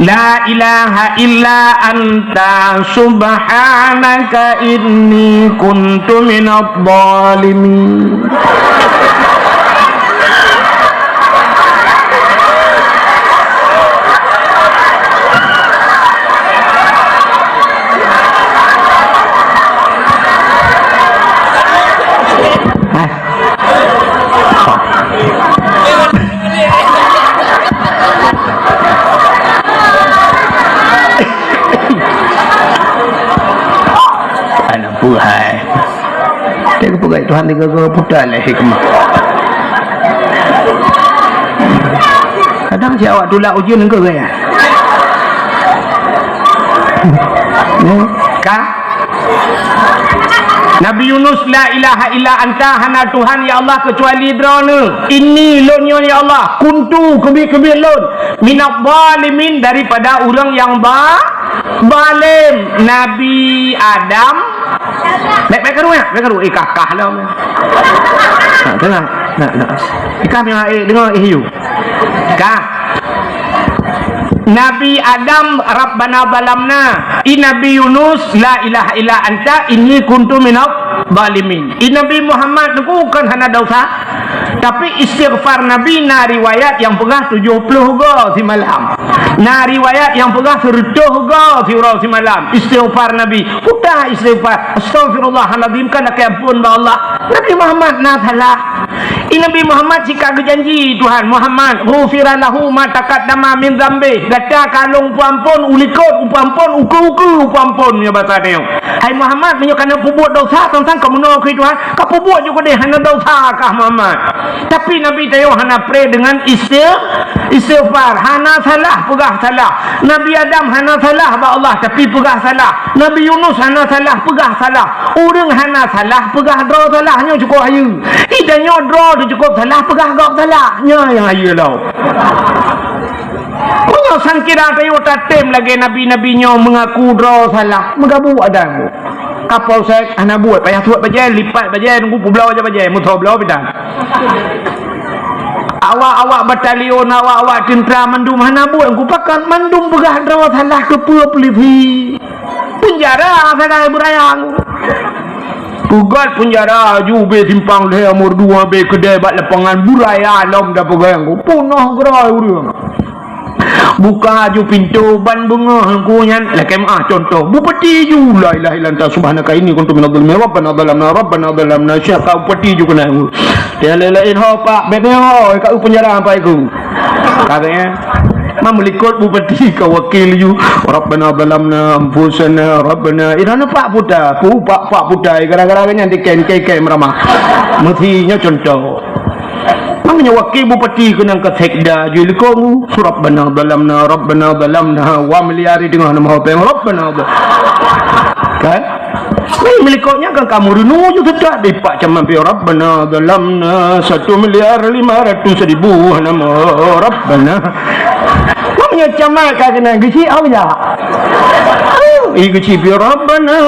La ilaha illa anta subhanaka inni kuntu minadh dhalimin. Tuhan digogo puta lé hikmah. Kadang si awak tulak ujeuen ke gaya. Ka? Nabi Yunus, "La ilaha illa anta," hana Tuhan ya Allah keucuali Droeneuh. "Inni," lôn nyoe ya Allah, "kuntu," keubiet-keubiet lôn, "minadh dhalimin," daripada ureuëng nyang ba-, zalim. Nabi Adam, bèk, bèk karu, ya? Bèk karu, eh, kakah lah. Nak, dengar. Nak, nak. Ikah memang, eh, dengar, eh, you. Ka. Nabi Adam, "Rabbana zalamna." I Nabi Yunus, "La ilaha illa anta, inni kuntu minadh dhalimin." I Nabi Muhammad, bukan hana dosa. Tapi istighfar Nabi na riwayat nyang peugah tujoh ploh go simalam. Na riwayat nyang peugah seureutôh go siuroe simalam. Istighfar Nabi. Peugah istighfar. "Astaghfirullahalazim," kan lakèe ampôn bak Allah. Nabi Muhammad na salah. I Nabi Muhammad sika geujanji Tuhan, "Muhammad, ghufira lahu ma taqaddama min dzambi." Gata ka lôn peuampôn, u likot, u peuampôn, u keue-keue, u peuampôn, meunyoe basa tanyoe. Hai Muhammad, meunyoe kana peubuet dosa, sang-sang ka meunoe keu Tuhan, ka peubuet ju keudeh, hana dosa kah Muhammad. Tapi Nabi tanyoe hana preh deungon isti-, istighfar, hana salah peugah salah. Nabi Adam hana salah bak Allah, tapi peugah salah. Nabi Yunus hana salah, peugah salah. Ureuëng hana salah, peugah droe salah, nyoe cukôp hayeue. Ih, tanyoe droe teuh cukôp salah, peugah gob salah. Nyoe nyang hayeue lom. Meunyoe sangkira tanyoe tatem lagèe nabi-nabi nyoe meungaku droe salah, meugabu adan. Kapolsek hana buet, payah tuet bajèe, lipat bajèe, nunggu peubloe aja bajèe, meusoe bloe bidan. Awak-awak batalion, awak-awak teuntra mandum hana buet, nunggu pakat mandum peugah droe salah keu peue polisi. Penjara sagai beuraya. Peugöt penjara ju bèk simpang lhèe, nomor dua bèk keudè bak lapangan beuraya lom dah peugah nyan. Peunoh geura ureueng. Buka ju pintoe ban beungoh ku nyan lakèe meu'ah contoh. Bupati ju, "La ilaha illa anta subhanaka inni kuntu minadh dhalimin. Rabbana zalamna, rabbana zalamna." Siapa bupati ju keunan. Dia lain-lain ho pak, bèk nyan ho ka u penjara sampai ku. Katanya, ma meulikot bupati ka wakil ju, "Rabbana zalamna anfusana, Rabbana." Ih, na pak puta, pu pak, pak puta, gara-gara nyan dikèe-kèe meuramah. Meusti nyoe contoh. Makanya wakil bupati keunan ka sekda ju likot, "Rabbana zalamna, Rabbana zalamna." Wa miliar di teungoh nama hopeng, "Rabbana zal-," kan? Ni meulikot nyan kan kamoe reunu ju seutôt di pak camat pih, "Rabbana zalamna satu miliar lima ratus ribu nama Rabbana." Makanya camat ka keunan geuchik au ya? Ih, geuchik pih, "Rabbana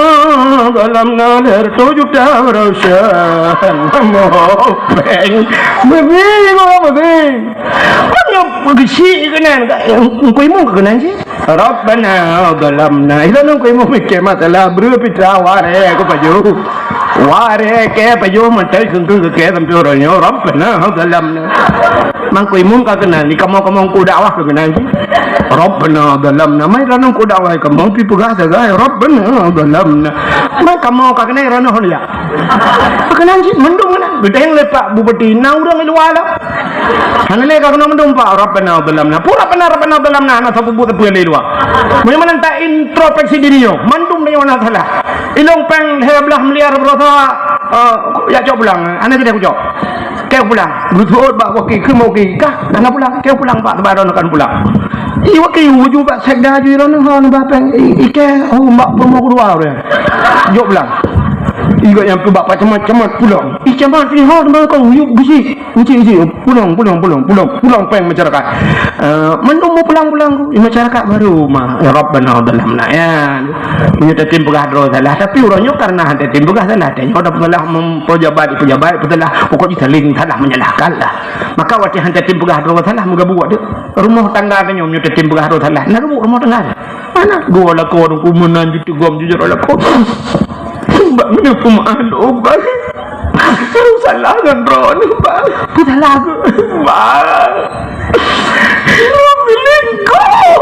zalamna lhèe reutôh juta barosan." Nama hopeng. Meusti, meusti. Makanya geuchik keunan, engkau imum keunan cit. "Rabbana zalamna." Ilôn ngon keu imum mikir masalah breueh pitra warèe keu pajoh. Warèe keu pajoh mantong keu-keu keu sampoe uroe nyoe. "Rabbana zalamna." Mang keu imum ka keunan, di kamoe-kamoe keu dakwah ka keunan. "Rabbana zalamna." Mai ranong keu dakwah kamoe pi peugah sagai, "Rabbana zalamna." Mang kamoe ka keunan ranong ya. Ka keunan cit mandum keunan. Geudeng lé pak bupati, na ureueng di luwa lah. Hana lé ka keunoe mandum, Pak, "Rabbana zalamna." Peue Rabbana, Rabbana zalamna, hana sapeue buet sapeue lé luwa. Meunyoe meunan ta introspeksi diri nyoe, mandum tanyoe na salah. Ilôn péng lhèe blaih miliar barosa, eh, jak cok pulang, hana jadeh kucok. Keu pulang, geuseuôt bak wakil, keu wakil, kah, hana pulang, keu pulang, Pak, teuba droeneuh kan pulang. I wakil, uju bak sekda ju droeneuh, ho, neuba péng, i, i keu, oh, bak promo keudua ureueng. Jok pulang. I gobnyan peubak pak camat, camat pulang. I camat, i ho, teuba kau, yuk, geuchik. Uji, uji, pulang, pulang, pulang, pulang, pulang péng masyarakat. Eh, mandum meupulang-pulang ku, masyarakat baru ma, "Ya Rabbana zalamna," ya. Meunyoe tatem peugah droe salah, tapi uroe nyoe karena han tatem peugah salah, tanyoe dah salah mem-, pejabat, pejabat pun salah, pokok jih saling salah menyalahkan lah. Maka watèe han tatem peugah droe salah, meugabu deh. Rumoh tangga tanyoe meunyoe tatem peugah droe salah, na rumoh, rumoh tangga. Mana? Dua lakoe ku meunan ju teugom jujur lakoe. Bak meunyoe peumaaf lôn, Bang. Salah ngon droeneuh, Bang. Peue salah keuh? Bang. Lôn meulingkoh.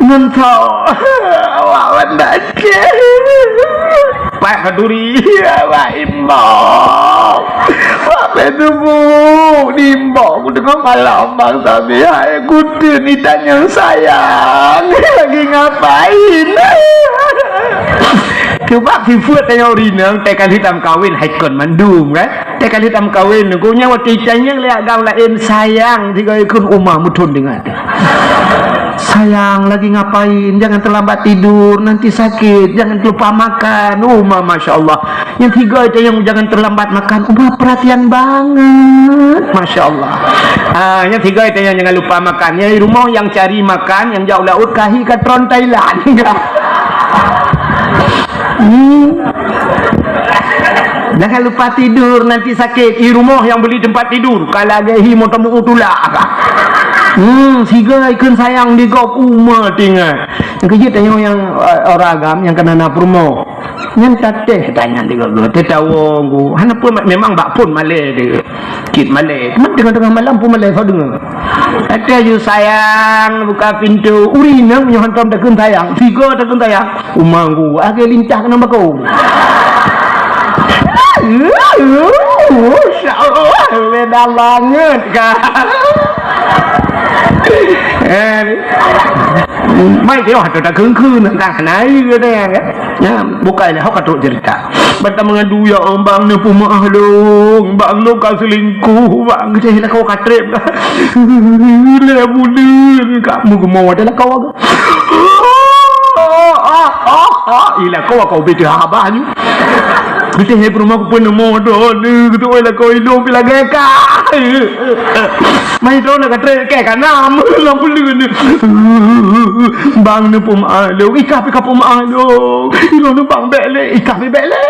Ngon soe? Awak wan Aceh. Pak Khaturi, awak imbau. Pak Peudubu, diimbok ku teungoh malam, Bang Sabi, hai kuteun itanyong sayang, lagi ngapain? Cuba sifeuet tanyoe ureueng inong, teuka lheueh tameukawen hai kon mandum, kan? Teuka lheueh tameukawen, ku nyan watèe itanyong lé agam laén sayang, sigoe kheun uma meuthon deungon. Sayang, lagi ngapain? Jangan terlambat tidur, nanti sakit. Jangan lupa makan. Uma, masya Allah. Nyang tiga itu nyang jangan terlambat makan. Uma perhatian banget. Masya Allah. Ah, nyang tiga itu nyang jangan lupa makan. Nyang di rumoh nyang cari makan, nyang jak u laôt kahi ka tron Thailand. Hmm. Jangan lupa tidur, nanti sakit. Di rumoh nyang beli tempat tidur. Ka lagèe hi moto meu tulak. Hmm, sigoe kheun sayang di gob uma tinggai. Nyang keujeuet tanyoe nyang, eh, ureueng agam nyang keunan na peurumoh. Nyan tatéh tanyan di gob, teuh tawong ku. Hana peue ma-, memang bak phôn malèe teuh. Cit malèe. Teuma teungoh-teungoh malam pun malèe soe deungö. Tatéh ju sayang buka pintu. Ureueng inong nyoe hantom takheun sayang. Sigoe takheun sayang. Uma ku, akhé lincah keunan bako. Masya Allah, beda banget, kan? Eh, mai teuh, ata takheun-kheun, entah naik ke dia, kan? Ya, bukai lah, hok ka trok cerita. Bata mengadu, "Ya, bang, neupeumaah lôn. Bang, lôn ka selingkuh, bang." Ceh lah kau katrep. Lé buleuen, kamu geumawat dah lah kau. Ila kau, kau bete haba nyu. Bete hai peurumoh ku peuneumö droeneuh, geutôi lakoe ilong pih lagèe ka. Mai droeneuh ka trép kèe ka nam lam peuleueh. Bang neupeumaah lôn, ikah pih ka peumaah lôn. Ilôn bang bèk lé, ikah pih bèk lé.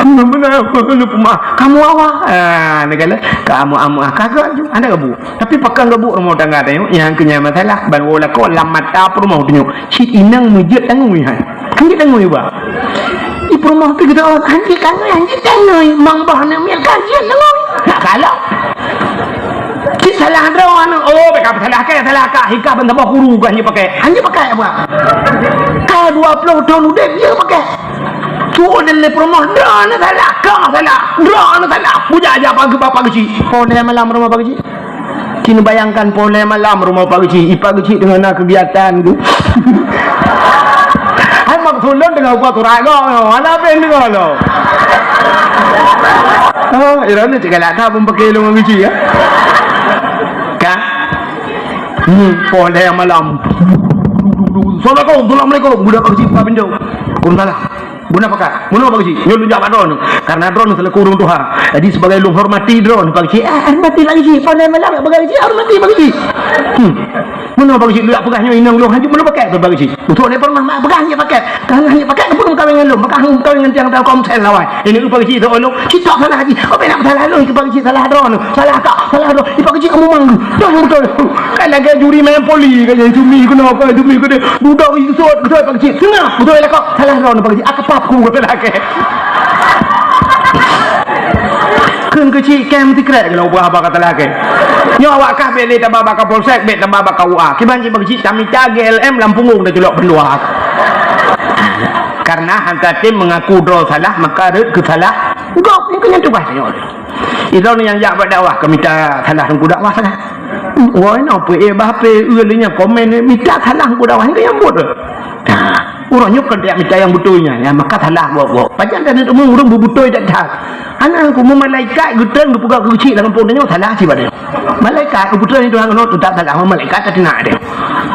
Beuna neupeumaah. Kamoe awak. Ah, neugala. Kamoe amoe ka gèt ju. Ada gabu. Tapi pakon gabu rumoh tangga tanyoe, nyang keu nyan masalah ban woe lakoe lam mata peurumoh tanyoe. Cit inong meujeuet tangui hai. Kan jeuet tangui ba. Di peurumoh pih geutanyong, "Hanjeuet tangui, hanjeuet tangui, mang boh aneuk miet ka jeuet tangui." Nak salah. Cit salah droe aneuk, oh, bèk ka salah kèe, salah kah, hika ban saboh guru ka hanjeuet pakai. Hanjeuet pakai apa? Ka dua ploh thon udép jeuet pakai. Tu'oh dan lé peurumoh, droeneuh salah, kah salah, droeneuh salah. Bujak aja pagi bapak keuchik. Poh lhèe malam rumoh Pak Keuchik. Cit neubayangkan poh lhèe malam rumoh Pak Keuchik. I Pak Keuchik teungoh na keugiatan tu. Hai maksud lôn teungoh buat surat gob, mana pun teungoh lo. Oh, ironis cit galak ka pun pakai lôn Pak Keuchik, ya. Ka? Hmm, poh lhèe malam. Assalamualaikum, assalamualaikum. Budak Pak Keuchik buka pintu. Waalaikumsalam. Beuna pakat. Meunoe Pak Keuchik, nyoe lôn jak bak droeneuh. Karena droeneuh selaku ureueng tuha. Jadi sebagai lôn hormati droeneuh Pak Keuchik. Ah, hormati Pak Keuchik. Pandai malam Pak Keuchik, hormati Pak Keuchik. Hmm. Meunoe Pak Keuchik, lôn jak peugah nyoe inong lôn hanjeuet meunoe pakai Pak Keuchik. Beutôi lé pernah mak peugah hanjeuet pakai. Ka hanjeuet pakai, keupeue meukawen ngon lôn? Maka hana meukawen ngon tiang tahu komsel lawai. Ini Pak Keuchik teu lôn. Cit tak salah lagi. Apa nak salah lôn? Pak Keuchik salah droeneuh. Salah kak, salah droe. Pak Keuchik kamu mangga. Dah beutôi. Kan lagèe juri main poli kan, juri kena apa, juri kena. Budak itu sot, beutôi Pak Keuchik. Tengah, beutôi lah kau. Salah droeneuh Pak Keuchik. Akapap ku kata lagèe. Kheun Keuchik kem tikrek kena ubah apa kata lagèe. Nyoe awak kah bèk lé taba bak Kapolsek, bèk taba bak K U A. Kiban cit Pak Keuchik tamita G L M lam punggung dah culok peuluwa. Karena hantatim mengaku droe salah, maka rot keu salah. Gob ni keunan tugaih tanyoe. Droeneuh nyang jak bak dakwah, ka mita salah teungku dakwah salah. Wah, napa eh bah pe eu lé nyan komen, eh, mita salah teungku dakwah, nyan nyang buet. Nah, ureueng nyoe kon jak mita nyang beutôi nyan, ya maka salah buet-buet. Pajan dan teumeu ureueng beubeutôi that-that. Hana ku, malaikat geutreun geupeugah keu Keuchik lam gampông tanyoe salah cit bak tanyoe. Malaikat geutreun Tuhan keunoe teutap salah, malaikat tateunak tanyoe.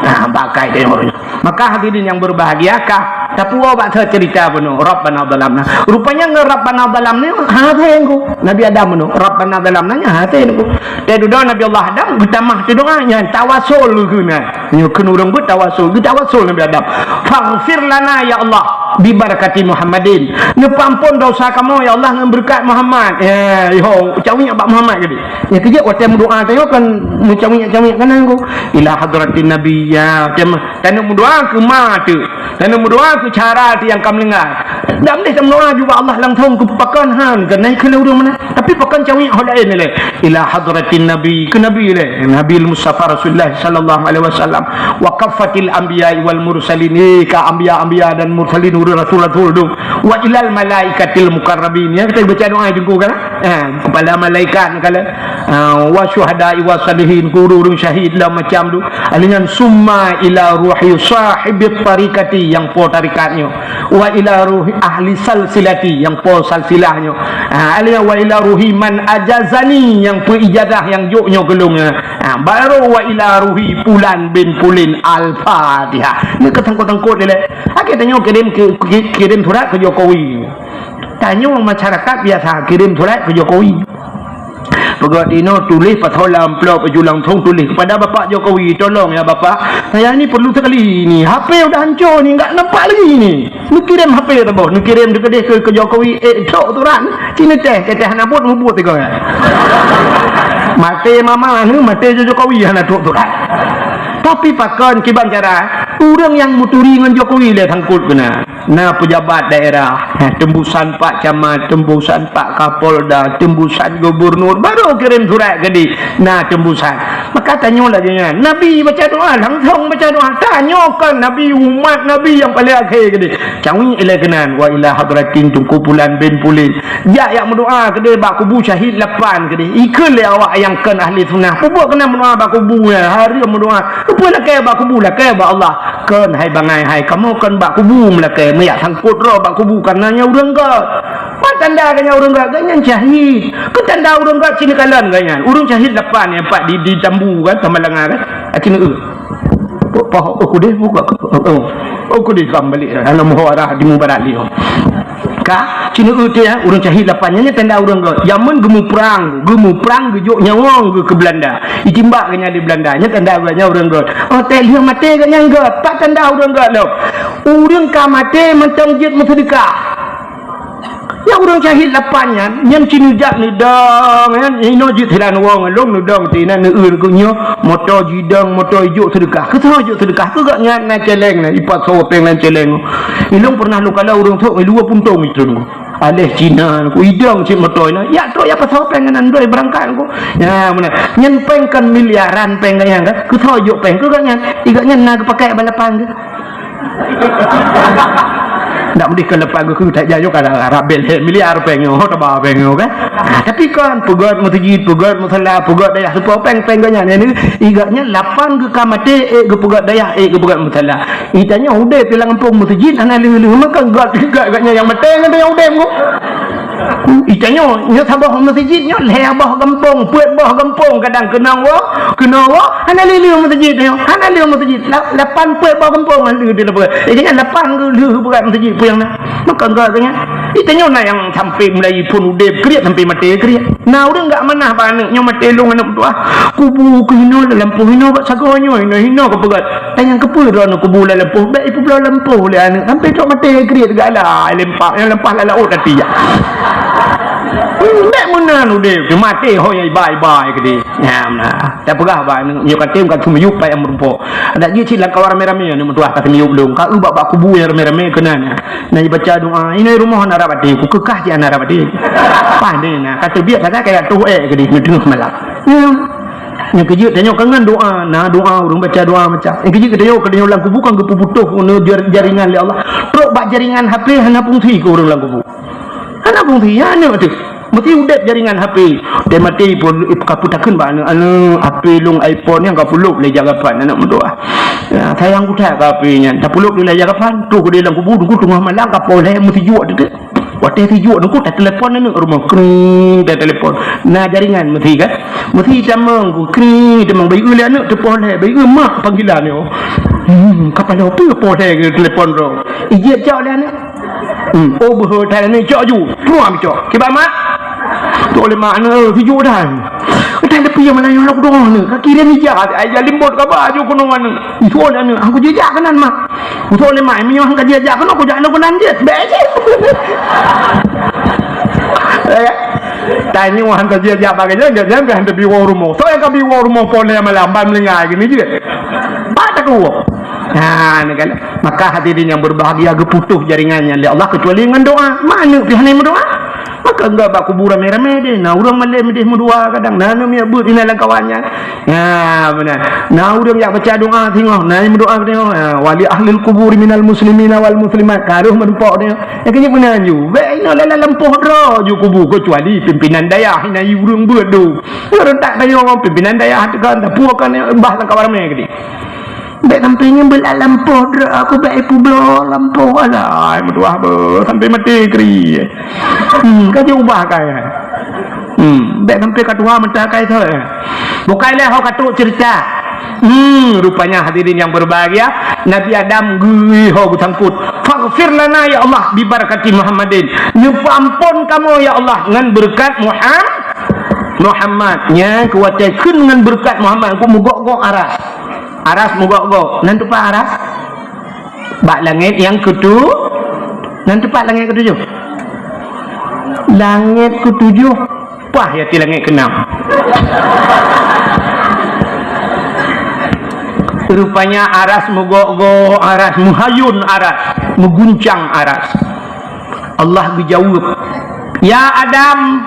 Nah, bakai tanyoe ureueng nyoe. Maka hadirin yang berbahagia, ka tapuwoe bak cerita bunoe, Rabbana zalamna. Rupanya ngon Rabbana zalamna hasé ku. Nabi Adam bunoe, Rabbana zalamna nyan hasé ku. Dari dudoe Nabi Allah Adam geutamah teudoa nyan tawasul keunan. Nyoe kheun ureueng beutawasul, geutawasul Nabi Adam. Faghfir lana ya Allah bi barakati Muhammadin. Neupeuampon dosa kamoe ya Allah ngon beureukat Muhammad. Ya, yo, cawiek bak Muhammad jadi. Nyang keujeuet watèe meudoa tanyoe kan meucawiek-cawiek keunan ku. Ila hadratin Nabi, ya, watèe Taneuk meudoa keu ma teuh. Taneuk meudoa keu cara teuh nyang ka meuninggai. Dak meudeh tameudoa ju bak Allah langsong keu pakon han, keuneuk kheun lé ureueng meunan. Tapi pakon cawék ho laén lé? Ila hadratin Nabi, keu Nabi lé. Nabi Mustafa Rasulullah sallallahu alaihi wasallam. Wa kaffatil anbiya wal mursalin, eh, ka anbiya-anbiya dan mursalin, ureuëng rasul-rasul tu. Wa ilal malaikatil muqarrabin. Ya, kita baca doa itu kan? Eh, kepala malaikat kala. Ah, wa syuhada wa salihin, keu ureuëng syahid lah macam tu. Alingan summa ila ruhi sahibit tariqati, yang po tarikat nyoe. Wa ila ruhi ahli salsilati, yang po salsilah nyoe. Ha, alingan wa ila ruhi man ajazani, yang peu ijazah yang jok nyoe keu lôn nyoe. Ha, baru wa ila ruhi pulan bin pulin. Al-Fatihah. Ni keutangkot-tangkot dia leh. Akhé tanyoe kirim ke, ki-, kirim surat ke Jokowi. Tanyoe masyarakat biasa kirim surat ke Jokowi. Peugah dinoe tuléh pasoe lam amplop, aju langsung tuléh kepada Bapak Jokowi, "Tolong ya Bapak, saya ni perlu sekali ni. H P udah hancur ni, enggak nampak lagi ni." Neukirim H P saboh, neukirim dikeudeh ke, ke Jokowi, eh, trok surat. Ci neuteh, teh hana buet, mubuet tiga. Maté mama, maté Jokowi hana trok surat. Tapi pakon kiban cara, ureuëng nyang meuturi ngon Jokowi lé sangkot keunan. Na pejabat daerah, ha, tembusan Pak Camat, tembusan Pak Kapolda, tembusan gubernur, baru kirim surat ke di, na tembusan. Maka tanyoe lagée nyan, Nabi baca doa, langsung baca doa. Tanyoe kan Nabi, umat Nabi nyang paling akhé ke di. Cawék ilée keunan, wa ila hadratin Teungku Pulan bin Pulan. Jak yak meudoa keudeh bak kubu syahid lapan keudeh. Ikheun lé awak nyang kon ahli sunnah. Peubuet keunan meudoa bak kubu nyan. Hareuem meudoa. Peue lakée bak kubu, lakée bak Allah. Kon hai bangai hai, kamoe kon bak kubu meulakée, meuyak sangkot droe bak kubu, kareuna nyan ureuëng gét. Peue tanda geuh nyan ureuëng gét? Geuh nyan syahid. Peue tanda ureuëng gét? Sinoe kalon geuh nyan. Ureuëng syahid lapan nyang pat di, di Tambu kan, Tamalanga kan. Aci neu. Poh, oh, kudeh buka. Oh, oh. Oh, kudeh kam balik. Dalam muhara di mubarak liyo. Ka, cina uti ya, ureuëng syahid lapan nyan tanda ureuëng gét. Jameun geumuprang, geumuprang geujok nyawöng geuh keu Belanda. Itimbak geuh nyan di Belanda, nyan tanda geuh nyan ureuëng gét. Oh, teh lheueh maté geuh nyan gét. Pat tanda ureuëng gét lom. Ureuëng ka maté mantong jeuet meuseudeukah. Nyang ureuëng syahid lapan nyan, nyan ci neujak neudong, nyan inoe jeuet hilan wong lôn neudong ti na neueu keu nyoe, moto jidong, moto ijok seudeukah. Keu soe ijok seudeukah? Keu gobnyan na celeng na, ipat soe péng lam celeng. Ilôn pernah lôn kalon ureuëng sok, dua puntông itreun. Aléh Cina, ku idong cit moto na. Ya trok ya pasoe péng nan doi beurangkat ku. Ya, meunan. Nyan péng kan miliaran péng gobnyan kan. Keu soe ijok péng? Keu gobnyan. I gobnyan na geupakai balapan geuh. Ndak meudeh keu lapan geuh keu that jayoe ka rabel miliar péng nyoe, taba péng nyoe kan. Ah, tapi kan peugét meuseujid, peugét musala, peugét dayah seupôt péng, péng gobnyan. Jadi, i gobnyan lapan geuh ka maté, ék geupeugét dayah, ék geupeugét musala. I tanyoe udeb di lam gampông meuseujid hana lheueh-lheueh, maka gét, gét gobnyan nyang maté ngon nyang udeb ngon. I tanyoe, nyoe saboh meuseujid nyoe lhèe boh gampông, peuet boh gampông kadang keunong woe, keunoe woe, hana lheueh-lheueh meuseujid nyoe, hana lheueh meuseujid. La-, lapan peuet boh gampông hana lheueh di leubeh. Jadi nyan lapan geuh lheueh beurat meuseujid peue nyang na. Maka enggak geuh nyan. I tanyoe na nyang sampai mulai phon udeb kriet sampai maté kriet. Na ureuëng enggak manah bak aneuk nyoe maté lôn aneuk meutuah. Kubu keuh hinoe lam lampôh hinoe bak sagoe nyoe hinoe, hinoe keupeugét. Tanyong keupeue droeneuh kubu lam lampôh, bék ipeubloe lampôh lé aneuk, sampai trok maté kriet gala, lempah, nyang lempah lam laôt até jak. Hmm, bék meunan udeb, maté ho nyang iba-iba keudeh. Nyan na. Tapeugah bak aneuk, nyoe ka tem ka seumiyup pai nyang meurumpok. Adak jih cit lam kawan ramé-ramé aneuk meutuah ka seumiyup lôn. Ka eu bak, bak kubu nyang ramé-ramé keunan. Na ibaca doa, inoe rumoh hana rab até, ku keukah cit hana rab até. Pah deh na, ka teubiet sagai kaya toh ék keudeh, nyoe teungoh malam. Nyan. Nyang keujeuet tanyoe ka ngon doa, na doa ureuëng baca doa macam. Nyang keujeuet tanyoe, ka tanyoe lam kubu kan geupeuputoh ngon jar-, jaringan lé Allah. Trok bak jaringan H P hana fungsi keu ureuëng lam kubu. Hana fungsi, ya aneuk teuh. Meusti udeb jaringan H P. Teuh maté pun ka peutakheun bak aneuk, "Aneuk, H P lôn iPhone nyang ka peulob lé jagapan aneuk meutuah." Ya, sayang kutak ka H P nyan. Tapeulob lé jagapan, trok keudeh lam kubu, teungku teungoh malam ka poh lhèe meusijuek teuh. Watèe sijuek teungku, tatelepon aneuk rumoh, kring, tatelepon. Na jaringan meusti kan? Meusti tamong ku, kring, tamong. Bayeue lé aneuk teupoh lhèe, bayeue mak panggilan nyoe. Hmm, kapala peue poh lhèe geutelepon droe. Ijeuet cok lé aneuk. Hmm, oh beuhe that aneuk cok ju. Pruam cok. Kiban mak? Cok lé mak aneuk, sijuek dan. Udah leupie mana nyang lôn doh aneuk. Ka kirém ija, ija limbot kaba ju keunoe aneuk. Itulah aneuk, aku jijak keunan mak. Usoe lé mak, meunyoe han ka jijak keunoe, kujak aneuk keunan jeuet. Bèk jih. Eh, tanyoe han ka jijak bagaih nyan, nyan, nyan han teubiwoe rumoh. Soe nyang ka biwoe rumoh poh lhèe malam, ban meulinggai geuh jeuet. Pat takuwoe. Ha, ni kan. Maka hadirin yang berbahagia, geuputoh jaringan nyan lé Allah kecuali ngon doa. Mak aneuk pih hana meudoa. Maka enggak bak kubu ramé-ramé deh. Na ureuëng malém deh meudua kadang. Na aneuk miet beuet inan lam kawan nyan. Ya, beuna. Na ureuëng jak baca doa singoh, na meudoa singoh. Ya, wa li ahlil quburi minal muslimina wal muslimat. Ka rôh meurumpok deh. Ya, keuneuk meunan ju. Bèk inoe lam lampôh droe ju kubu, keucuali pimpinan dayah, inan ureuëng beuet dum. Ureuëng tak tanyong pimpinan dayah tu kan, tapi kan bah lam kawan ramé keudéh. Bèk sampai nyan beulat lampôh droe, aku bèk ipubloe lampôh. Alah, meutuah beuh, sampai maté kri. Hmm, ka jeuet ubah kai. Hmm, bèk sampai ka tuha mata kai thot. Bukai lé ho ka trok cerita. Hmm, rupanya hadirin yang berbahagia, Nabi Adam geuyue ho geusangkot. "Faghfir lana ya Allah bi barakati Muhammadin." Neupeuampon kamoe ya Allah ngon beureukat Muham-, Muhammad. Nyan keu watèe kheun ngon beureukat Muhammad, keu meugok-gok aras. Aras meugok-gok. Nan teumpat aras? Bak langét nyang keutu-, nan teumpat langét keutujoh? Langét keutujoh, paih ya ti langét keunam. Rupanya aras meugok-gok, aras meuhayun, aras meuguncang aras. Allah geujaweueb, "Ya Adam,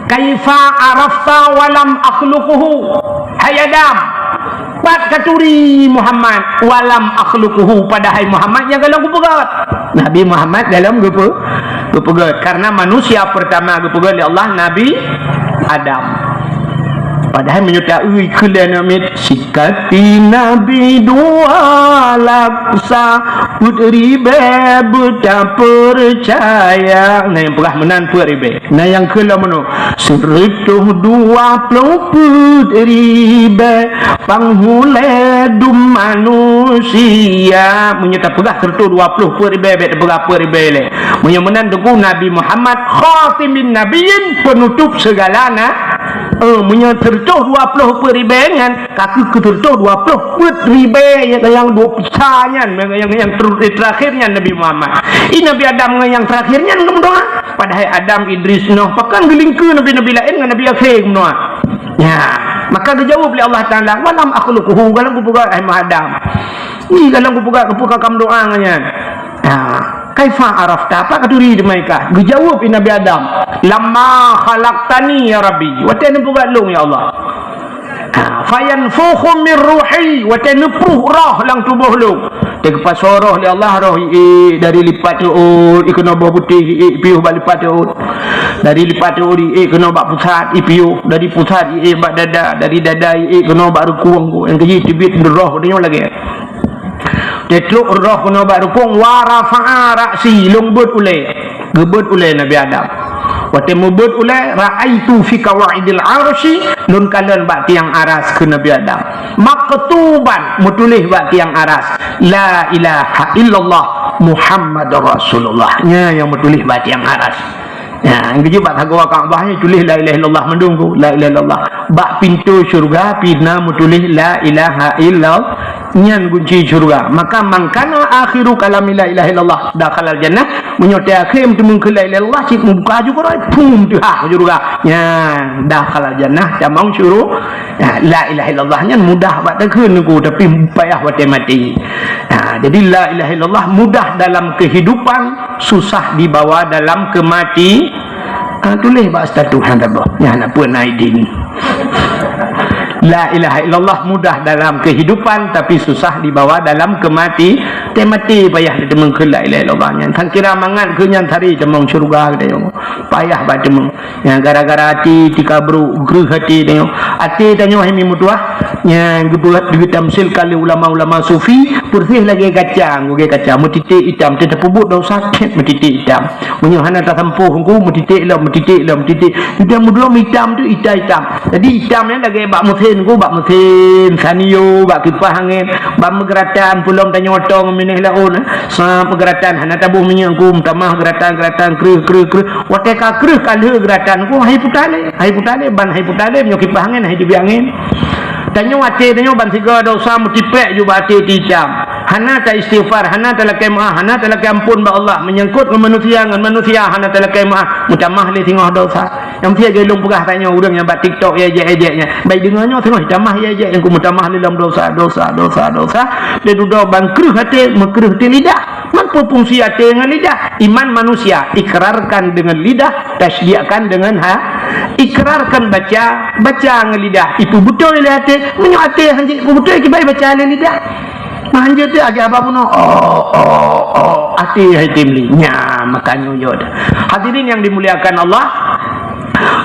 kaifa arafta wa lam akhluquhu?" Hai Adam, pat katuri Muhammad, wa lam akhluquhu, padahai Muhammad nyang golom kupeugöt. Nabi Muhammad golom geupe-, geupeugöt. Karena manusia pertama geupeugöt lé Allah Nabi Adam. Padahai meunyoe ta-eu keu lé aneuk miet, "Sikati Nabi dua laksa, peuet ribèe beuta peucaya." Na nyang peugah meunan peuet ribèe. Na nyang kheun lom meunoe, "Seureutôh dua ploh peuet ribèe panghulèe dum manusia." Meunyoe tapeugah seureutôh dua ploh peuet ribèe, bèk tapeugah peuet ribèe lé. Meunyoe meunan teungku, Nabi Muhammad khatimin nabiyyin, penutup segala na-, eh, meunyoe seureutôh dua ploh peuet ribèe nyan, ka keuh keu seureutôh dua ploh peuet ribèe nyang, nyang dua peuet sa nyan, nyang, nyang ter-, terakhir nyan Nabi Muhammad. I Nabi Adam ngon nyang terakhir nyan geumeudoa. Padahai Adam, Idris, Nuh, pakon geulingkeue nabi-nabi laén ngon nabi akhé geumeudoa. Nya, maka geujaweueb lé Allah Taala, "Wa lam akhluquhu," golom kupeugöt, hai Adam. Nyoe golom kupeugöt, keupeue ka kameudoa ngon nyan? Ha, "Kaifa arafta?" Pat katuri teuma ka? Geujaweueb i Nabi Adam, "Lamma khalaqtani ya Rabbi," watèe neupeugöt lôn ya Allah. Ha, "Fayanfukhu min ruhi," watèe neupruh roh lam tuboh lôn. Teugeupeusoe roh lé Allah, roh iék dari lipat reuôt, ikeunoe boh putéh, iék piôh bak lipat reuôt. Dari lipat reuôt iék keunoe bak pusat, ipiôh. Dari pusat iék bak dada, dari dada iék keunoe bak reukung. Nyang keujih teubiet roh nyoe lagèe. Teutrok roh keunoe bak reukung, wa rafa'a ra'si, lôn beuet ulèe. Geubeuet ulèe Nabi Adam. Watèe meubeuet ulèe, ra'aitu fi qawaidil arsy, lôn kalon bak tiang aras keu Nabi Adam. Maktuban, meutuléh bak tiang aras, "La ilaha illallah Muhammadur Rasulullah." Nyan nyang meutuléh bak tiang aras. Nyan, geujak bak sagoe Ka'bah nyan tuléh la ilaha illallah mandum ku, la ilaha illallah. Bak pintoe syeuruga pih na meutuléh la ilaha illallah. Nyan gunci syeuruga. Maka, "Man kana akhiru kalami la ilaha illallah dakhalal jannah." Meunyoe teuakhé meuteumé keu la ilaha illallah, cit mubuka ju keurôi, pum, teuhah syeuruga. Nyan, dakhalal jannah, tamong syuru-, ya, la ilaha illallah nyan mudah bak takheun ku, tapi payah watèe maté. Ha, jadi la ilaha illallah mudah dalam kehidupan, susah dibawa dalam kemati-, ha, tuléh bak status hana boh. Nyan hana peue na idin. La ilaha illallah mudah dalam kehidupan, tapi susah dibawa dalam kemati-, teumaté payah diteumé keu la ilaha illallah nyan. Tan kira mangat keu nyan sehari tamong syeuruga geutanyoe. Payah bak teumé. Nyan gara-gara até tika brôk, greuh até tanyoe. Até tanyoe hai meutuah, nyan geubeuet geutamsilkan lé ulama-ulama sufi, peureséh lagèe gaca, lagèe gaca, meutiték itam, teutapeubuet desya, cét meutiték itam. Meunyoe hana tasampôh ku, meutiték lom, meutiték lom, meutiték. Sudah meudulom itam tu, itam-itam. Jadi itam nyan lagèe bak meusén ku, bak meusén, Sanyo, bak kipah angén, bak meugeuratan, peulom tanyoe tong minéh laôt, eh. Sa meugeuratan, hana taboh minyeuk ku, meutamah geuratan-geuratan, kreueh, kreueh, kreueh. Watèe ka kreueh ka lheueh geuratan ku, hai puta lé, hai puta lé, ban hai puta lé, meunyoe kipah angén, hai teubiet angén. Tanyoe até tanyoe ban sigoe desya meutipék ju bak até itam. Hana ta-istighfar, hana talakèe meu'ah, hana talakèe amphon bak Allah. Meunyangkot ngon manusia, ngon manusia hana talakèe meu'ah, meutamah lé singoh desya. Nyang tiep jai lôn peugah tanyoe ureuëng nyang bak TikTok ya ejek-ejek nyan. Baik deungoe nyoe teungoh tamah ya ejek nyang kumeutamah lé lom dosa, dosa, dosa, dosa. Lé dudoe ban kreueh até, meukreueh di lidah. Man peue fungsi até ngon lidah? Iman manusia, ikrarkan dengan lidah, tasdiqkan dengan ha. Ikrarkan baca, baca ngon lidah. Itu beutôi lé até. Meunyoe até hanjeuet peubeutôi, kibai baca lé lidah. Nah, hanjeuet teuh agak apa bunoe? Oh, oh, oh, até hai tim li. Nya, makanya yo dah. Hadirin yang dimuliakan Allah,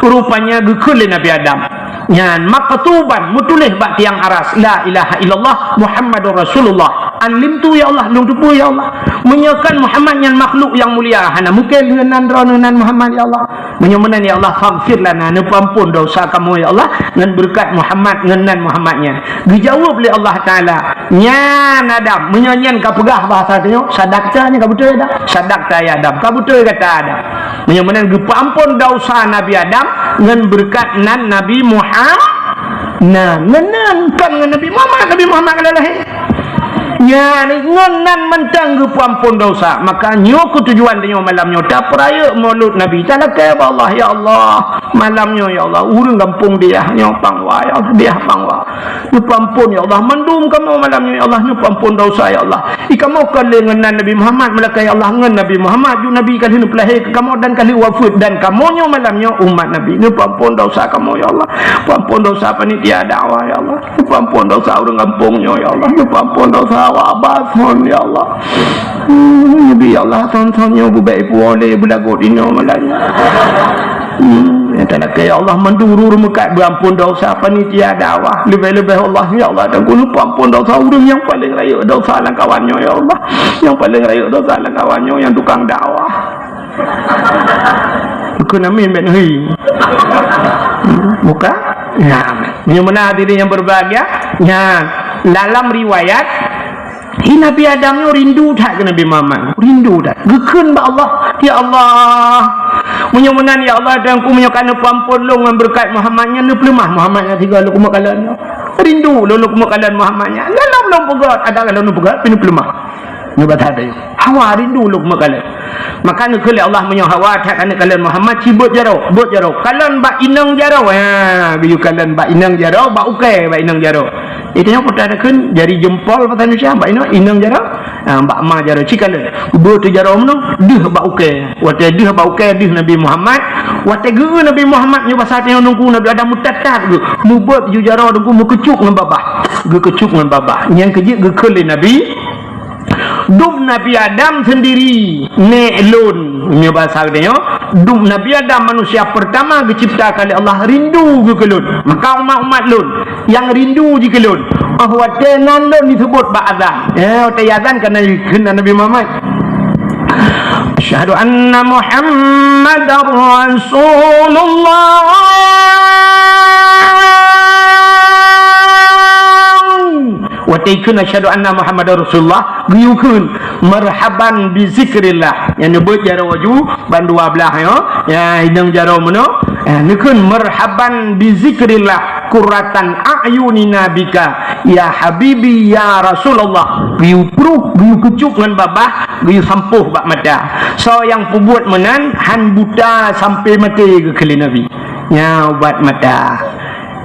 rupanya geukheun lé Nabi Adam. Nyan maktuban, meutuléh bak tiang aras, "La ilaha illallah Muhammadur Rasulullah." Alim tu, ya Allah, lôn teupeue, ya Allah. Meunyoe kan Muhammad nyan makhluk nyang mulia, hana mungken lheueh nan droeneuh nan Muhammad, ya Allah. Meunyoe meunan, ya Allah, faghfir lana, neupeuampon dosa kamoe, ya Allah, ngon beureukat Muhammad, ngon nan Muhammad nyan. Geujaweueb lé Allah Taala, "Nyan Adam." Meunyoe nyan ka peugah bahasa tanyoe, sadakta nyan ka beutôi, Adam. Sadakta ya Adam, ka beutôi kata Adam. Meunyoe meunan geupeuampon dosa Nabi Adam ngon beureukat nan Nabi Muhammad. Nah, ngon nan, kon ngon Nabi Muhammad, Nabi Muhammad ka lahé. Nyan, ngon nan mantong geupeuampon dosa. Maka nyoe keuh tujuan tanyoe malam nyoe, tapeurayeuk Maulud Nabi. Talakée bak Allah, "Ya Allah, malam nyoe, ya Allah, ureuëng gampông Diah nyoe pangwa, ya Allah, Diah pangwa. Neupeuampon, ya Allah, mandum kamoe malam nyoe, ya Allah, neupeuampon dosa, ya Allah. Di kamoe kon lé ngon nan Nabi Muhammad, meulakée, ya Allah, ngon Nabi Muhammad, ju Nabi ka lheueh neupeulahé keu kamoe dan ka lheueh wafeuet, dan kamoe nyoe malam nyoe umat Nabi. Neupeuampon dosa kamoe, ya Allah. Peuampon dosa panitia dakwah, ya Allah." Neupeuampon dosa ureuëng gampông nyoe, ya Allah. Neupeuampon dosa awak Abah Son, ya Allah. Hmm, Nabi, ya Allah, Son-Son nyoe beubek ipuwoe lé beulagot inoe malam nyoe. Hmm, nyang talakée, ya Allah, mandum ureuëng meukat beuampon dosa panitia dakwah. Leubeh-leubeh Allah, ya Allah, dan keuneuk peuampon dosa ureuëng nyang paleng rayeuk dosa lam kawan nyoe, ya Allah. Nyang paleng rayeuk dosa lam kawan nyoe, nyang tukang dakwah. Keu namin bèk neuhi. Buka? Ya. Meunyoe meunan hadirin yang berbahagia, ya, dalam riwayat, hi Nabi Adam nyoe rindu that keu Nabi Muhammad. Rindu that. Geukheun bak Allah, "Ya Allah, meunyoe meunan, ya Allah, dan ku meunyoe ka neupeuampon lôn ngon beureukat Muhammad nyan, neupeuleumah Muhammad nyan sigoe lôn keumeuk kalon nyoe. Rindu lôn, lôn keumeuk kalon Muhammad nyan. Dalam lôn peugöt, ada lôn peugöt, pih neupeuleumah." Nyoe bak that nyoe. Hawa rindu lôn keumeuk kalon. Maka neukheun lé Allah meunyoe hawa that keuneuk kalon Muhammad, ci beuet jaroe, beuet jaroe. Kalon bak inong jaroe. Ha, geuyue kalon bak inong jaroe, bak ukée bak inong jaroe. Itu nyang peugah takheun jari jempol bahasa Indonesia, bak inong, inong jaroe. Ha, bak ma jaroe, ci kalon. Beuet jaroe meunoe, deuh bak ukée. Watée deuh bak ukée, deuh Nabi Muhammad. Watée geu Nabi Muhammad nyoe basa tanyoe nungku Nabi Adam meutat-tat geu. Mubeuet ju jaroe nungku meukeucok ngon babah. Geukeucok ngon babah. Nyang keujeuet geukheun lé Nabi Dum Nabi Adam sendiri, nék lôn, nyoe bahasa geutanyoe, dum Nabi Adam manusia pertama geucipta keu Allah rindu geuh keu lôn. Maka umat-umat lôn nyang rindu jih keu lôn. Oh, watée nan lôn disebut bak azan. Ya, watée azan kana kheun Nabi Muhammad. Asyhadu anna Muhammadar Rasulullah. Watée kheun asyhadu anna Muhammadar Rasulullah, geuyue kheun marhaban bi zikrillah. Nyang neubeuet jaroe ju ban dua blaih nyoe, ya, inong jaroe meunoe. Ya, neukheun marhaban bi zikrillah qurratan a'yunina bika ya habibi ya Rasulullah. Geuyue pruh, geuyue keucok ngon babah, geuyue sampoh bak mata. Soe nyang peubuet meunan han buta sampoe maté geukheun lé Nabi. Nyan ubat mata.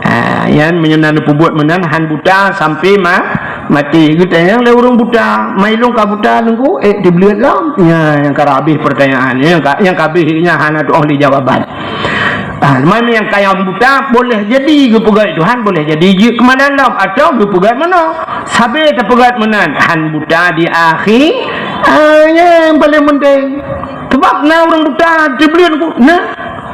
Ha, nyan meunyoe na neupeubuet meunan han buta sampoe ma-, maté. Geutanyong lé ureuëng buta, "Ma ilôn ka buta, Teungku?" Eh, teubleuet lom. Nyan nyang ka habéh peurtanyaan, nyang ka, nyang ka habéh nyan hana tuoh lé jawaban. Ah, meunyoe nyang kayong buta, boleh jadi geupeugét Tuhan, boleh jadi jeuet keumadan lom, atau geupeugét meunoe. Sabe tapeugét meunan, han buta di akhé, ah, nyang paleng penting. Sebab na ureuëng buta, teubleuet ku, na.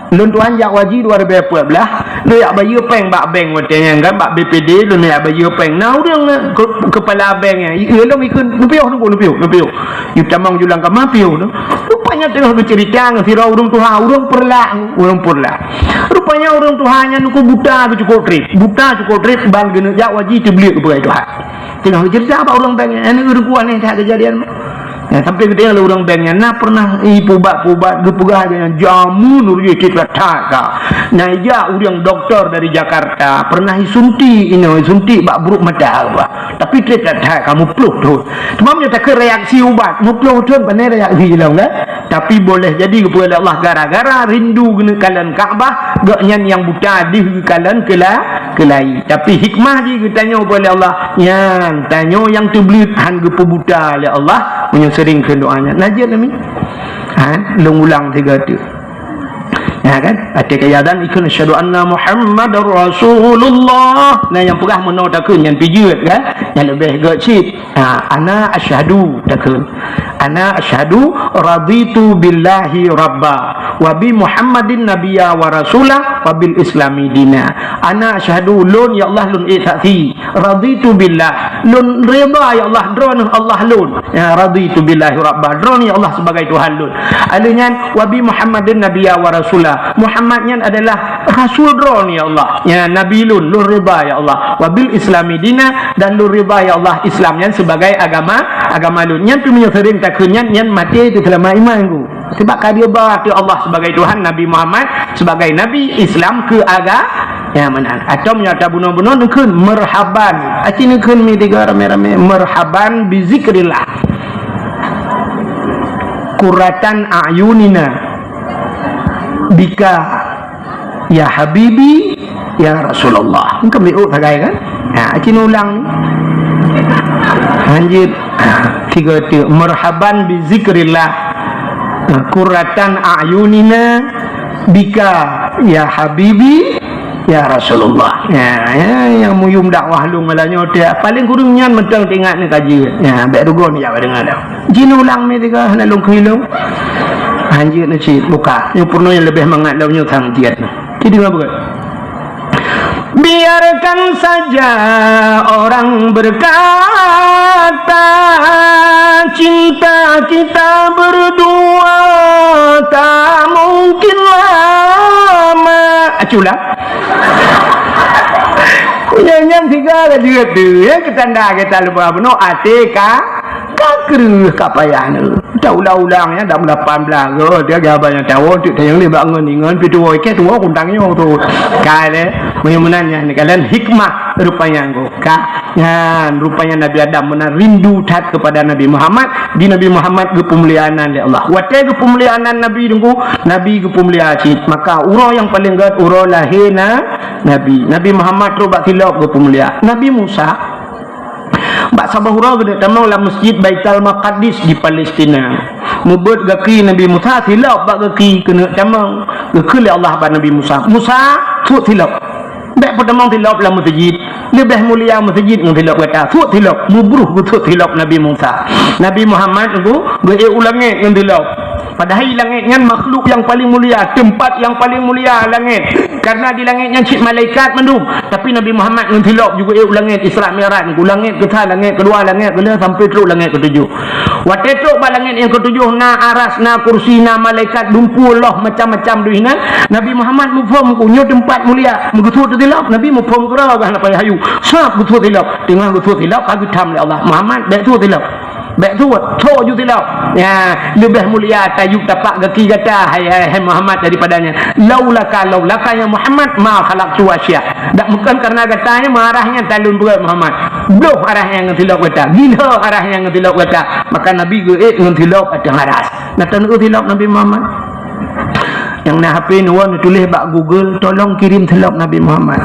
Lôn tuan jak haji dua ribu empat belas, lôn jak bayeue péng bak bank watée nyan kan, bak B P D, lôn jak bayeue péng. Na ureuëng, ke-, kepala bank nyan, i-, i-, lôn ikheun, "Neupiôh, Teungku, neupiôh, neupiôh." Itamong julang kama piôh tu. Rupanya teungoh geuceurita ngon sidroe ureuëng tuha, ureuëng Peureulak, ureuëng Peureulak. Rupanya ureuëng tuha nyan Teungku buta geucukôp trép. Buta cukôp trép ban geuneuk jak haji teubleuet keu peugét Tuhan. Teungoh geuceurita bak ureuëng bank nyan, ureuëng kuah neh that keujadian. Nah, sampai geutanyoe lé ureuëng bank nyan, na pernah ipeubat-peubat geupeugah aja nyan jamu nurji tiep that ka. Nah, ija ureuëng doktor dari Jakarta, pernah isuntik inoe, isuntik bak brok mata apa. Tapi tiep that ka muploh thon. Teuma meunyoe takheun reaksi ubat, muploh thon pane reaksi lom kan? Tapi boleh jadi geupeugah lé Allah gara-gara rindu geuneuk kalon Ka'bah, gobnyan nyang buta deuh geukalon keula-, keulai. Tapi hikmah jih geutanyoe geupeugah lé Allah, nyan tanyoe nyang teubleuet han geupeubuta lé Allah meunyoe seuring kheun doa nyan. Nah, jeuet nami. Ha, lôn ulang tiga tu. Ya kan? Até kaya dan ikheun asyhadu anna Muhammadar Rasulullah. Nah, nyang peugah meunoe takheun nyan pih jeuet kan? Nyang leubeh gét cit. Ha, ana asyhadu takheun. Ana asyhadu raditu billahi rabba wa bi Muhammadin nabiyya wa rasula wa bil islami dina. Ana asyhadu lôn ya Allah lôn ék saksi. Raditu billah, lôn rida ya Allah, droeneuh Allah lôn. Ya, raditu billahi rabba, droeneuh ya Allah sebagai Tuhan lôn. Aleuh nyan wa bi Muhammadin nabiyya wa rasula. Muhammad nyan adalah rasul droeneuh ya Allah. Ya, nabi lôn, lôn rida ya Allah. Wa bil islami dina, dan lôn rida ya Allah Islam nyan sebagai agama, agama lôn. Nyan pih meunyoe seuring takheun nyan, nyan maté teuseulamat iman ku. Sebab ka dia ba teu Allah sebagai Tuhan, Nabi Muhammad sebagai nabi, Islam keu aga-, ya, meunan. Atau meunyoe tabunoe-bunoe neukheun marhaban. Aci neukheun mi tiga ramé-ramé, marhaban bi zikrillah. Qurratan a'yunina bika ya habibi, ya Rasulullah. Engkau mi'uk sagai kan? Ha, cina ulang. Lanjut. Ha, tiga tu. Marhaban bi zikrillah. Ha, qurratan a'yunina bika ya habibi, ya Rasulullah. Ya, ya, yang muyum dakwah lung malam nyoe teh. Paling kurang nyan mantong teuingat ni kaji. Ya, bek rugon ya dengar dah. Jin ulang mi tiga hana lôn keu ilong. Hanjeuet na cit buka. Nyang peurunoe nyang leubeh mangat lom nyoe sang tiet na. Jadi ngapa? Biarkan saja orang berkata, cinta kita berdua tak mungkin lama. Aculah. Nyan, nyan tiga ka jeuet tu, ya, keutanda kita lupa bunoe até ka Ka kreueh ka payah nyoe. Taulang-ulang nyan dah lapan belas go, dia gaba nyang tawo, tu tayang lé bak ngon ingon, pi tuwo ikeh tuwo kuntang nyoe tu. Ka lé, meunyoe meunan nyan, kalian hikmah rupanya go. Ka, nyan, rupanya Nabi Adam meunan rindu that kepada Nabi Muhammad, di Nabi Muhammad geupeumuliaan lé Allah. Watée geupeumuliaan Nabi Teungku, Nabi geupeumulia cit. Maka uroe nyang paleng gét uroe lahé na-, Nabi. Nabi Muhammad trok bak silop geupeumulia. Nabi Musa, Bak saboh uroe geuneuk tamong lam Masjid Baitul Maqdis di Palestina. Mubuet gaki Nabi Musa, silop bak gaki keuneuk tamong. Geukheun lé Allah bak Nabi Musa, "Musa, suet silop." Bék peutamong silop lam meuseujid. Leubeh mulia meuseujid ngon silop gata. Suet silop. Mubruh geusuet silop Nabi Musa. Nabi Muhammad geu-, geuék u langét ngon silop. Padahai langét nyan makhluk nyang paleng mulia, teumpat nyang paleng mulia langét. Karena di langét nyan cit malaikat mandum. Tapi Nabi Muhammad ngon silop juga ék u langét Isra Mi'raj, u langét keu sa, langét keudua, langét keulhèe, sampai trok langét keutujoh. Watée trok bak langét nyang keutujoh, na aras, na kursi, na malaikat, dumpeue loh macam-macam dum inan. Nabi Muhammad muphom ku nyoe teumpat mulia, meugeusuet teutilop. Nabi muphom keudroe bah na payah hayu. Sab geusuet tilop. Teungoh geusuet tilop, ka geutham lé Allah, "Muhammad, bék suet tilop." Bék suet, tho ju silop. Ya, leubeh mulia tayue tapak gaki gata, hai, hai, hai Muhammad, daripada nyan. Laulaka, laulaka ya Muhammad, ma khalaqtu asya. Dak meukeun karena gata nyan, meuarah nyan talon beureukat Muhammad. Bloh arah nyan ngon silop gata. Gila arah nyan ngon silop gata. Maka Nabi geuék ngon silop ateueh aras. Na taneuk silop Nabi Muhammad. Nyang na H P nyoe neutuléh bak Google, "Tolong kirim silop Nabi Muhammad."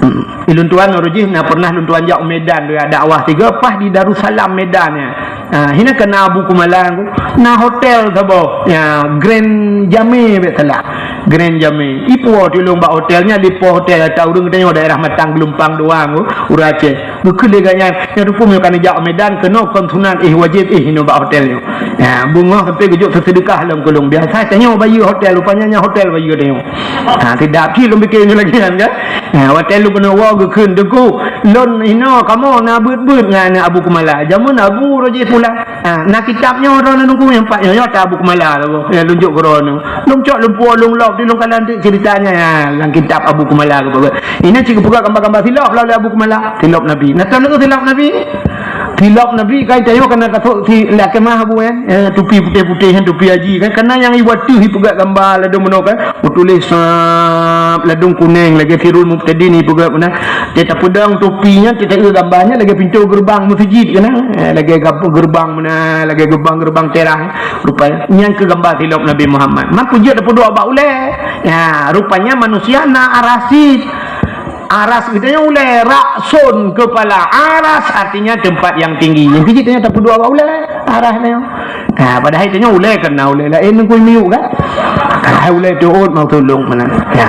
Hmm. Di lôn tuan uroe jih na pernah lôn tuan jak u Medan, doa dakwah tiga, pas di Darussalam Medan nyan. Ha, hina ka na Abu Kumala, na hotel saboh. Ya, Grand Jame bék salah. Grand Jame. Ipo ti lôn bak hotel nyan, lipo hotel ata ureuëng geutanyoe daerah Matang Geulumpang Doang tu, ureuëng Aceh. Geukheun lé gobnyan, nyan rupa meunyoe ka neujak u Medan, keunoe kon sunat, eh, wajéb, eh, inoe bak hotel nyoe. Ha, beungoh sampai geujok seudeukah lom keu lôn. Biasa tanyoe bayeue hotel, rupanya nyan hotel bayeue tanyoe. Ha, sidap cit lôn pike nyoe lagée nyan kan. Ha, watée lôn keuneuk woe geukheun, "Teungku, lôn inoe kamoe na beuet-beuet ngon Abu Kumala. Jameun Abu roh jih pulang." Ha, na kitab nyoe droeneuh Teungku nyang pat nyoe, nyoe ata Abu Kumala lagée. Ya, lôn jok keu droeneuh. Lôn cok lôn puwoe lôn lop di lôn kalon deuek ceurita nyan, ya, lam kitab Abu Kumala geupeugah. Ini cit geupeugah gambar-gambar silop lom lé Abu Kumala. Silop Nabi. Na taneuk silop Nabi? Silop Nabi kai tanyoe kana kasok si lakée mah bu, eh. Eh, tupi putéh-putéh nyan, tupi haji kan. Kana nyang iwat teuh ipeugah gamba ladôm meunoe kan. Meutuléh sab ladôm kunéng lagée Sirul Mubtadin ipeugah meunan. Dia tapeudong tupi nyan, dia taeu gamba nyan lagée pintoe geureubang meuseujid kan. Eh, lagée gab-, geureubang meunan, lagée geureubang-geureubang teurang. Rupanya nyan keu gamba silop Nabi Muhammad. Man peujeuet tapeuduek bak ulée. Ya, rupanya manusia na arasit. Aras geutanyoe ulée, ra'sun, kepala. Aras artinya tempat yang tinggi. Nyang keuji tanyoe tapeuduek bak ulée, aras nyoe. Ha, padahai tanyoe ulée keunan ulée laén ngon miyueb kan? Hai ulée teuôt mau tulông meunan. Ya.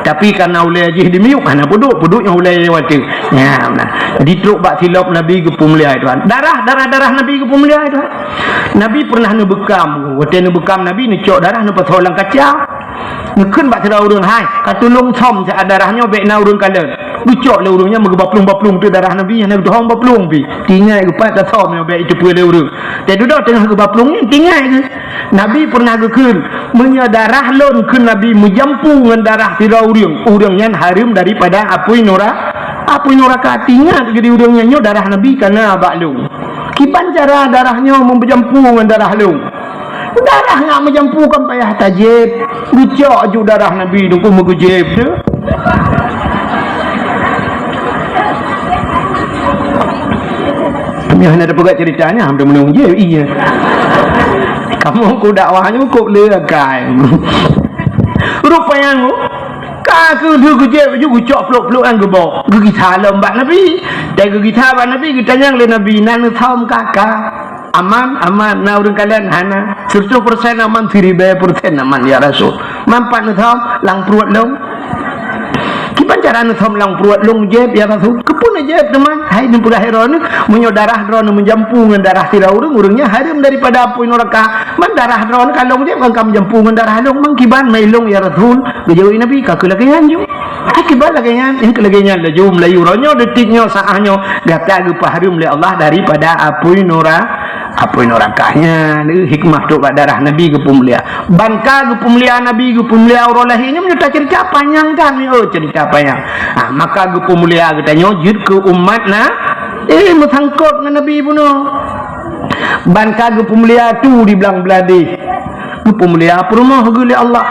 Tapi karena ulée jih di miyueb, hana peuduek, peuduek nyang ulée watée. Ya, nah. Jadi trok bak silop Nabi geupeumulia Tuhan. Darah, darah, darah Nabi geupeumulia Tuhan. Nabi pernah neubeukam. Watée neubeukam Nabi neucok darah neupasoe lam kaca. Neukheun bak sidroe ureuëng, "Hai, ka tulông thom siat darah nyoe bék na ureuëng kalon." Geucok lé ureuëng nyan meugeubaplueng-baplueng teuk darah Nabi, hana geuthom baplueng pih. Tinggai geupat tathom nyoe bék jiteupeue lé ureuëng. Teududoe teungoh geubaplueng nyan tinggai geuh. Nabi pernah geukheun, "Meunyoe darah lôn," kheun Nabi, "meujampu ngon darah sidroe ureuëng, ureuëng nyan hareuem daripada apui nura-, apui nuraka." Teuingat geuh di ureuëng nyan, "Nyoe darah Nabi ka na bak lôn. Kiban cara darah nyoe meujampu ngon darah lôn?" Darah nyak meujampu kan payah tajieb. Geucok ju darah Nabi Teungku meugeujeb tu. Kami hana ada peugah cerita ni, hampir menung je, iya. Kamu ku dakwah ni cukup le akai. Rupanya ka keu geujeb ju geucok pluk-pluk nyang geubok. Geugisa lom bak Nabi. Dan geugisa bak Nabi, geutanyong lé Nabi, "Na neuthom ka?" Aman, aman, na ureuëng kalon hana. Seratus persen aman, siribée persen aman, ya Rasul. Man pat neuthom lam pruet lôn. Kiban cara neuthom lam pruet lôn jeb, ya Rasul? Keupeue neujeb teuma? Hai neupeugah hai droeneuh, meunyoe darah droeneuh meujampu ngon darah sidroe ureuëng, ureuëng nyan hareuem daripada apui nuraka. Man darah droeneuh ka lôn jeb, kan ka meujampu ngon darah lôn. Man kiban mai lôn, ya Rasul? Geujaweueb Nabi, ka keu lagée nyan ju. Hai kiban lagée nyan, nyang keu lagée nyan laju meulayu uroe nyoe, detik nyoe, saát nyoe, gata geupeuhareuem lé Allah daripada apui nura-, apui nuraka. Nyan, eh, hikmah trok bak darah Nabi geupeumulia. Ban ka geupeumulia Nabi, geupeumulia uroe lahé nyoe, meunyoe taceurita panyang that, oh, ceurita panyang. Ah, maka geupeumulia geutanyoe jeuet keu umat na, eh, meusangkot ngon Nabi bunoe. Ban ka geupeumulia tu di blang bladeh. Geupeumulia peurumoh geuh lé Allah.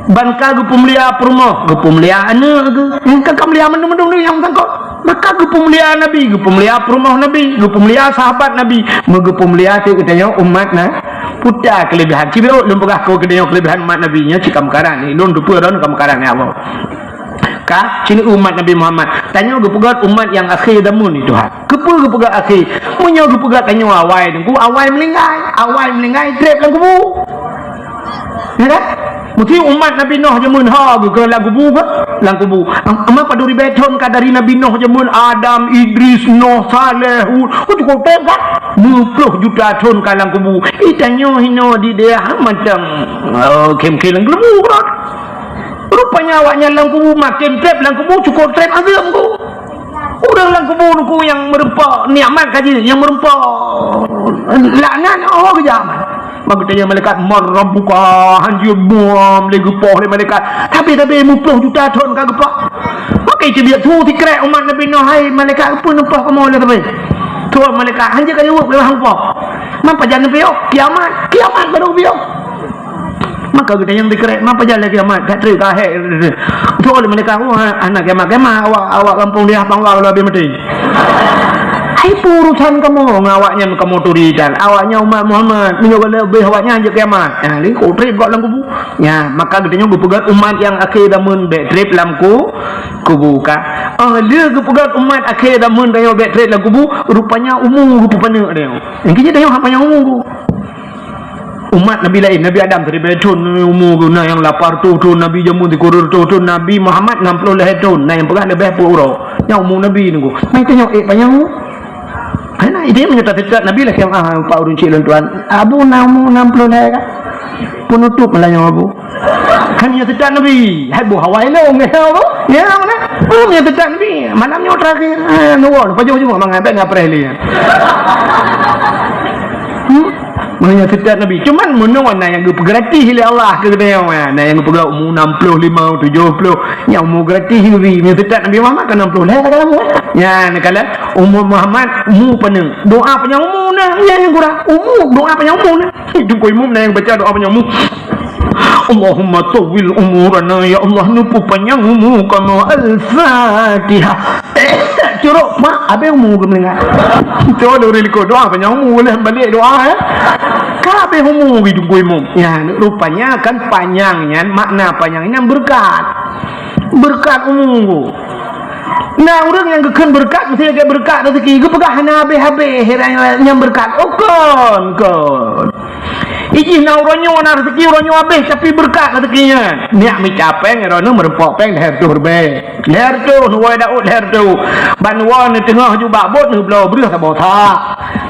Ban ka geupeumulia peurumoh, geupeumulia aneuëk geuh. Nyang ka, ka mulia mandum-mandum nyang meusangkot. Maka geupeumulia Nabi, geupeumulia peurumoh Nabi, geupeumulia sahabat Nabi, meugeupeumulia teuk geutanyoe umat na. Peue keulebihan? Cibeuet lôn peugah keu geutanyoe keulebihan umat Nabi nyoe cit ka meukaran ni. Lôn teupeue droeneuh ka meukaran ya Allah. Ka, cit umat Nabi Muhammad. Tanyoe geupeugah umat nyang akhé zamon ni Tuhan. Keupeue geupeugah akhé? Meunyoe geupeugah tanyoe awai, Teungku, awai meuninggai. Awai meuninggai treb lam kubu. Ya kan? Meusti umat Nabi Nuh jameun ha geuh lam kubu kan? Lam kubu. Am-, ama padum ribée thon ka dari Nabi Nuh jameun Adam, Idris, Nuh, Saleh, Hud. Oh, cukup treb kan? Dua puluh juta thon ka lam kubu. Ih, tanyoe hinoe di dayah mantong, oh, khém-khém lam kubu, bro. Rupanya awaknyan lam kubu makin treb, lam kubu cukup treb agam ku. Ureuëng lam kubu Teungku nyang meureumpok nikmat ka jeuet, nyang meureumpok laknat, oh, geujak amat. Maka geutanyong malaikat, "Man rabbuka?" Hanjeuet bom lé geupoh lé malaikat. Tapi, tapi muploh juta thon ka geupoh. Maka itu biasa sikrek umat Nabi Nuh, "Hai malaikat, peue neupoh kamoe lé tapi?" Thon malaikat, hanjeuet ka jaweueb lé hang poh. Man pajan neupiôh? Kiamat. Kiamat baru piôh. Maka geutanyong sikrek, "Man pajan lé kiamat?" Ka treb ka hék. Beutôi lé malaikat, "Oh, hana kiamat-kiamat, awak, awak gampông di Pangwa kalau habéh maté." Hai, peue urusan kamoe ngon awaknyan, kamoe turi dan awaknyan umat Muhammad, meunyoe ka leubeh awaknyan jeuet kiamat. Nah, lé kok treb gok lam kubu. Nya, maka geutanyong geupeugah umat nyang akhé zamon bék treb lam ku-, kubu ka. Oh, lé geupeugah umat akhé zamon tanyoe bék treb lam kubu, rupanya umu geupeupaneuk tanyoe. Nyang keuji tanyoe hana panyang umu. Umat Nabi laén, Nabi Adam siribée thon umu geuh, na nyang lapan reutôh thon, Nabi jameun sikureueng reutôh thon, Nabi Muhammad enam puluh lhée thon, na nyang peugah leubeh peuet uroe. Nyan umu Nabi Teungku. Mai tanyoe ék panyang umu. Hana, idéh meunyoe tateutab Nabi lah kiam, ah, empat ureuëng cit lôn tuan. Abu na umu enam puluh lhée ka? Peunutôb malah nyoe Abu. Kan nyoe teutab Nabi. Hai boh awai lôn, ya Abu. Ya, mana? Oh, nyoe teutab Nabi. Malam nyoe terakhir. Ah, nyoe, pajoh-joh mangat, bék na preh lé. Hmm? Meunyoe seutôt Nabi. Cuman meunyoe na nyang geupeugratis lé Allah keu geutanyoe, na nyang geupeugra umu enam puluh lima, tujoh puluh, nyang umu gratis geubri. Meunyoe seutôt Nabi Muhammad ka enam puluh lhèe ka dalam. Nyan kala umu Muhammad, umu paneuk. Doa panyang umu na, nyan nyang gura. Umu, doa panyang umu na. Teungku imum na nyang baca doa panyang umu. Allahumma tawwil umurana, ya Allah, neupeu panyang umu kamoe. Al-Fatihah. Curok, mak, habéh umu geumeuninggai. Itu ada ureueng likot doa panyang umu, lheuh balik doa, ya. Ka habéh umu di Teungku Imum. Ya, rupanya kan panyang nyan, makna panyang nyan beureukat. Beureukat umu. Nah, ureueng nyang geukheun beureukat, meusti lagèe beureukat rezeki, geupeugah hana habéh-habéh, nyang beureukat. Oh, kon, kon. Ijih na uroe nyoe na rezeki, uroe nyoe habéh, tapi beureukat rezeki nyan. Neujak mita péng, droeneuh meureumpok péng lhèe reutôh ribèe. Lhèe reutôh, neuwoe Daud lhèe reutôh. Ban neuwoe neuteungoh ju bak bot, neubloe breuh saboh sak.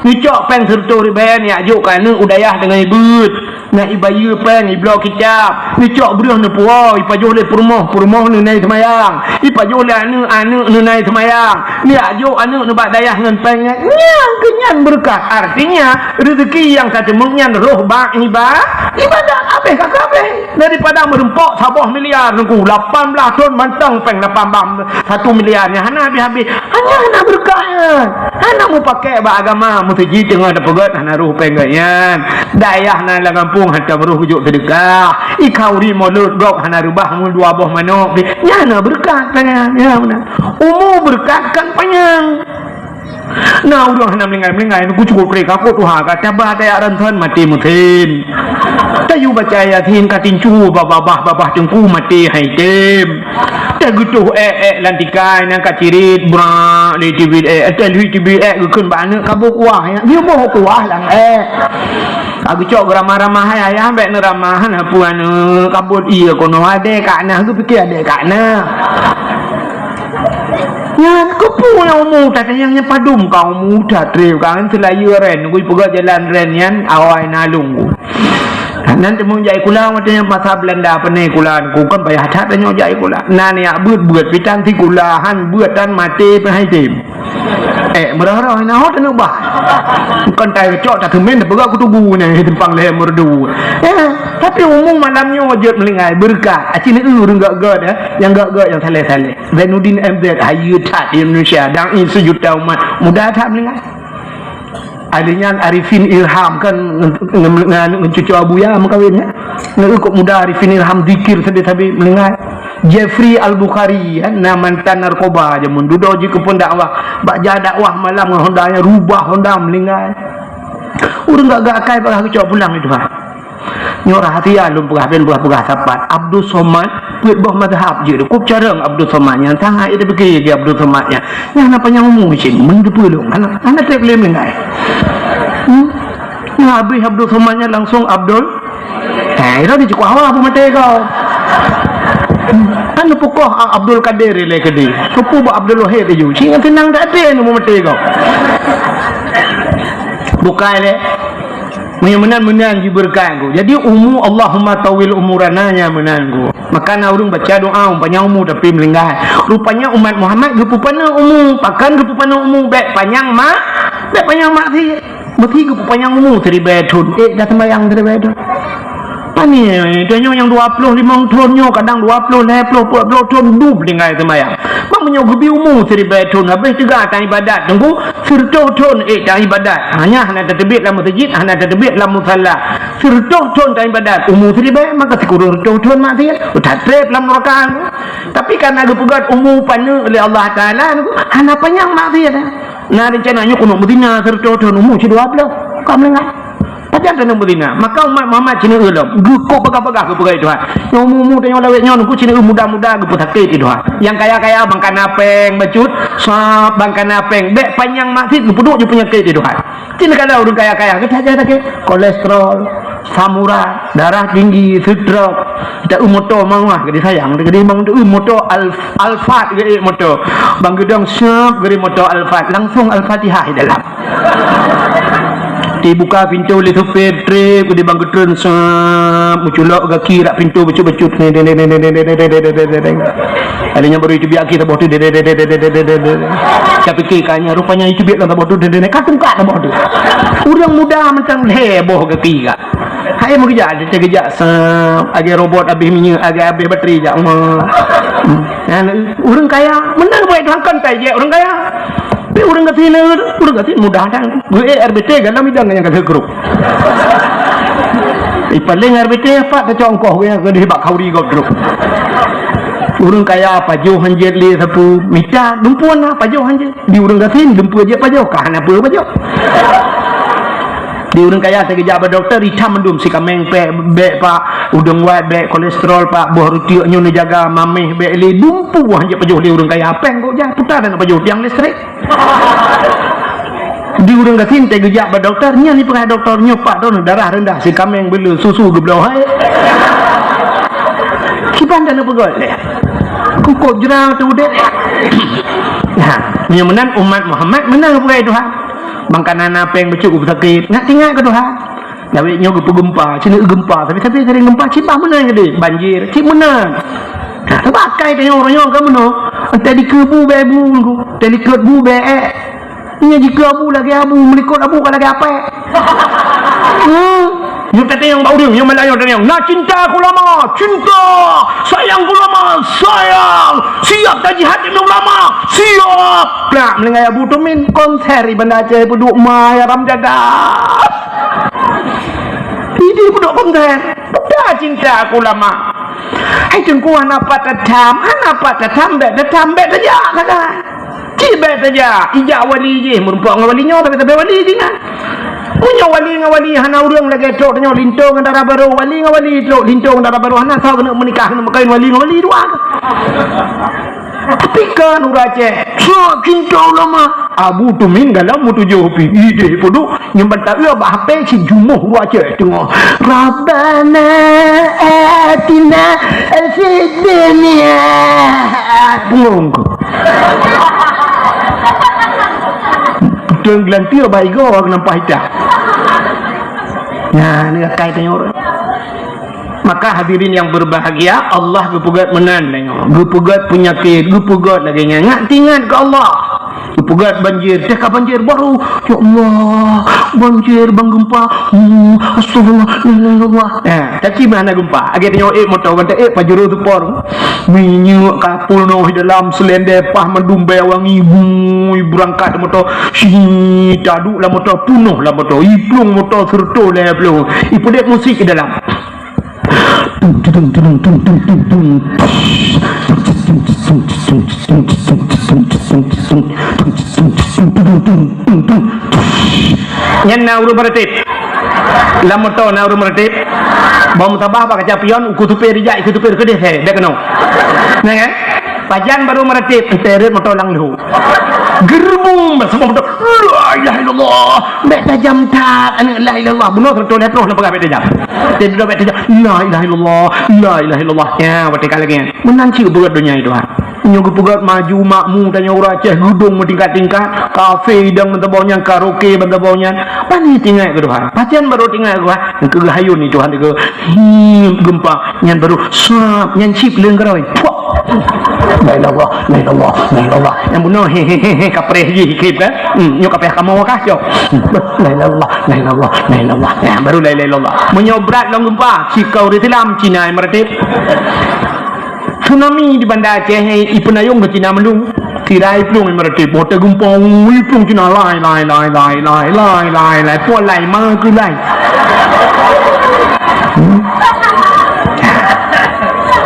Neucok péng sireutôh ribèe, neujak jok keu aneuk u dayah deungon ibeuet. Na ibayeue péng, ibloe kitab. Neucok breuh neupuwoe, ipajoh lé peurumoh, peurumoh neunai seumayang. Ipajoh lé aneuk, aneuk neunai seumayang. Neujak jok aneuk nibak dayah ngon péng nyan. Nyan keuh nyan beureukat. Artinya, rezeki nyang ka teumeung nyan rhoh bak iba-, ibadat. Habéh ka habéh. Daripada meureumpok saboh miliar Teungku, lapan blah thon mantong péng lapan blah satu miliar nyan hana habéh-habéh. Hana, hana beureukat nyan. Hana meupaké bak agama, meuseujid teungoh tapeugöt hana rhoh péng geuh nyan. Dayah na lam gampông hantom rhoh geujok seudeukah. I khauri mulod gob hana reubah meudua boh manok. Nyan hana beureukat péng nyan. Ya, beuna. Umu beureukat kon panyang. Na ureueng hana meuninggai-meuninggai, Teungku cukôp kré ka, kok tuha ka, taba tajak röntgen maté meusen. Tayue baca Yasin ka tincu babah, babah Teungku maté hai tem. Tageutôh ék-ék lam tikai nyang ka cirit, brak lé tibit ék, teuh lheueh tibit ék geukheun bak aneuk ka boh kuah, ya. Geuyue boh kuah lam ék. Ka geucok geuramah-ramah hai ayah, bèk neuramah, hana peue aneuk, ka bot ie keunoe adèe ka na, geupike adèe ka na. Nyan keupeue nyang umu that, nyang, nyang padum ka umu that trép ka ngon seulayeue ren, gui peugah jalan ren nyan awai na lông. Nan teumong jai kula watèe nyan masa Belanda pane kula ku kan payah that tanyoe jai kula. Nan yak beuet-beuet pitan sikula han beuet tan maté peuhai tem. Eh, meurah-rah na hot anu bah. Kon tai cok tak kemen peugah kutugu nyan simpang lé merdu. Ya, tapi umu malam nyoe jeuet meulinggai beureukat. Aci ni ureueng gak-gak ya, nyang gak-gak nyang saleh-saleh. Zainuddin M Z, hayeue that di Indonesia, dang i seujuta umat, muda that meulinggai. Ahli nyan Arifin Ilham kan ngon, ngon, ngon cucu Abuya meukawen nyan. Neu kok muda Arifin Ilham zikir sabe-sabe meulinggai. Jeffrey Al-Bukhari kan, na mantan narkoba jameun dudoe jikeupeue dakwah, bak jak dakwah malam ngon Honda nyan rubah Honda meulinggai. Ureueng gak-gak akai bak geucok pulang di Tuhan. Nyoe rahsia lôn peugah, ben peugah-peugah sapat. Abdul Somad, peuet boh mazhab jeuet. Kok carông Abdul Somad nyan, sangat ida pikir lé Abdul Somad nyan. Nyan na panyang umu cit, meundeue peulông. Hana, hana trép lé meungai. Hmm? Nyan habéh Abdul Somad nyan langsung Abdul. Eh, ira di cukôp hawa pun maté kau. Hmm. Kan neupukoh Abdul Kadir lé keudéh. Keupeue bak Abdul Wahid laju. Cit nyan seunang that pih neumaté kau. Bukai lé. Meunyoe meunan, meunan jibeureukat ku. Jadi umu, Allahumma tawil umurana, nyan meunan ku. Maka na ureueng baca doa, umpanya umu tapi meulinggai. Rupanya umat Muhammad geupeupaneuk umu, pakon geupeupaneuk umu, bèk panyang mak, bèk panyang maksiet. Meusti geupeupaneuk umu siribèe thon, eh, dah sembahyang siribèe thon. Pane, tanyoe nyang dua ploh limong thon nyoe, kadang dua ploh, lhèe ploh, peuet ploh thon, dum tinggai sembahyang. Mak meunyoe geubi umu siribèe thon, habéh teuga tan ibadat, teungku, Sireutoh thon ék tan ibadat, hana, hana tateubiet lam meuseujid, hana tateubiet lam musala. Sireutoh thon tan ibadat, umu siribèe, maka sikureueng reutoh thon maksiet, that trép lam neuraka. Tapi kareuna geupeugöt umu paneuk lé Allah Taala, hana panyang maksiet. Na reuncana nyoe keuneuk meuzina sireutoh thon, umu cit dua ploh, ka meulinggai. Pajan tanyoe beuzina, maka umat Muhammad cit neueu lom, geukôb bagah-bagah geupeugah Tuhan. Nyoe umu-umu tanyoe lawét nyoe, Teungku, cit neueu muda-muda geupeusakét di Tuhan. Nyang kaya-kaya ban kana péng bacut, sab ban kana péng, bèk panyang maksiet geupeuduek ju peunyakét di Tuhan. Cit neukalon ureueng kaya-kaya geutajak sakét, kolesterol, asam urat, darah tinggi, stroke. Taeu moto meuwah geude sayang, geude bang taeu moto Al-, Alphard geude moto. Bang geudong sab geude moto Alphard, langsung Al-Fatihah di dalam. Dibuka pintoe lé supir, trép, di bang geutreun, sap, meuculok gaki rak pintoe bacut-bacut. Deng, deng, deng. Lheuh nyan baru iteubiet gaki saboh teuk. Deng, deng, deng. Tapike ka nyan, rupanya iteubiet lam saboh teuk. Deng, deng, deng. Ka tungkat saboh teuk. Ureueng muda mantong lhèe boh gaki ka. Hai meugeujak, teugeujak, sap, lagèe robot abéh minyeuk, lagèe abéh bateri jak. Hmm. Nyan, ureueng kaya, meunan buet Tuhan kan tajak ureueng kaya. Tapi ureueng gasien, ureueng gasien mudah that. Geu-ék R B T galom idang nyang ka geugrôp. Ih, paléng R B T pat tacok ongkoh geuh nyang keudeh bak khauri gob trôk. Ureueng kaya pajoh hanjeuet lé sapeue, mita dumpeue na pajoh hanjeuet. Di ureueng gasien dumpeue jeuet pajoh, ka hana peue pajoh. Di ureueng kaya teugeujak bak dokto, itam mandum, sikameng pèng, bèk pak, udeueng wat bèk, kolesterol pak, boh ruteuk nyoe neujaga, mamèh bèk lé, dumpeue hanjeuet pajoh lé ureueng kaya, pèng gok jah, puta dan pajoh tiang listrik. Di ureueng gasien teugeujak bak dokto, nyan ipeugah dokto nyoe pak droeneuh darah reundah, sikameng beuleu, susu geubloe hai. Kiban dan peugah lé. Kukok jra teuh udép. Nah, meunyoe meunan umat Muhammad meunan peugah Tuhan. Bang kana na pèng bacut geupeusakét, ngat tingat keu Tuhan. Dawét nyoe geupeugeumpa, sineuk geumpa, tapi-tapi sering geumpa, cit bah meunan keudeh, banjir, cit meunan. Nah, sabab akai tanyoe uroe nyoe ka meunoe, teulikot bu bèe bu, teulikot bu bèe ék. Nyoe jikeu abu lagèe abu, meulikot abu ka lagèe apèk. Hmm. Nyoe tatanyong bak ureueng, nyoe malah nyoe tatanyong. Na cinta keu ulama, cinta. Sayang keu ulama, sayang. Siap tajihad demi ulama, siap. Plak, meuninggai Abu Tumin, konser di Banda Aceh, peuduek ma, ya ram jadah. Idi peuduek konser. Peugah cinta keu ulama. Hai Teungku, hana pat tatham, hana pat tatham, bèk tatham, bèk tajak sagai. Cit bèk tajak, ijak wali jih, meurumpok ngon wali nyoe, tapi sabe wali jih nyan. Meunyoe wali ngon wali hana ureueng lagèe trok tanyoe linto ngon dara barô, wali ngon wali trok linto ngon dara barô, hana soe keuneuk meunikah, keuneuk meukawén wali ngon wali dua. Tapi kan ureueng Aceh, sok cinta ulama. Abu Tumin galom meutujoh pi, ideh peuduek, nyoe ban taeu bak H P si jumuh ureueng Aceh teungoh. Rabbana atina fid dunya. Bungong ko. Tuan gelantir bak igo nampak hitam. Nah, ni akai tanya orang. Maka hadirin yang berbahagia, Allah geupeugöt meunan lé nyoe. Geupeugöt peunyakét, geupeugöt lagèe nyan. Ngat tingat keu Allah. Geupeugöt banjir, teuka banjir baru. Ya Allah, banjir bang gempa. Hmm, astagfirullah, la ilaha illallah. Eh, tapi meuhana gempa. Lagèe tanyoe ék moto, ban ta ék pajuro tupor. Minyeuk kapul noh dalam selendé pah mandum bèe wangi. Bui, beurangkat moto. Sini taduek lam moto, punoh lam moto. Iplueng moto seureutoh lhèe plueng. Ipeudép musik di dalam. Nyan na ureueng meuratéb. Lam moto na ureueng meuratéb. Bak meutabah bak kaca pion, uku supé rijak, iku supé keudeh he, bèk keunoe. Nah, kan? Pajan baru meuratéb, teuret moto lam lhô. Geureumbung, bak saboh moto. La ilaha illallah. Bèk tajam that, aneuk la ilaha illallah. Bunoe seureutoh lhèe ploh na peugah bèk tajam. Jadi bèk tajam. La ilaha illallah. La ilaha illallah. Ya, watèe ka lagèe nyan. Meunan cit geupeugöt donya itu, ha. Nyoe geupeugöt maju makmu tanyoe ureueng Aceh, geudong meutingkat-tingkat, kafe idang ban saboh nyan, karaoke ban saboh nyan. Pane tingat keu Tuhan. Pajan baru tingat keu Tuhan. Keu geuyue hayun ni Tuhan keu, hmm, gempa nyan baru sap nyan cit leueng keurôi. Puak. La ilaha illallah, la ilaha illallah, la ilaha illallah. Nyang bunoe he he he he kapreh jih ikheun kan. Hmm, nyoe kapreh kamoe kah cok. Hmm, la ilaha illallah, la ilaha illallah, la ilaha illallah. Nah, baru la ilaha illallah. Meunyoe brat lom gempa, sikau di Silam Cina meuratéb. Tsunami di Banda Aceh, eh, ipeunayong keu Cina mandum. Tirai plueng meuratéb, boh teugumpong, ui plueng Cina lai, lai, lai. Puai lai, ma keu lai. Hmm.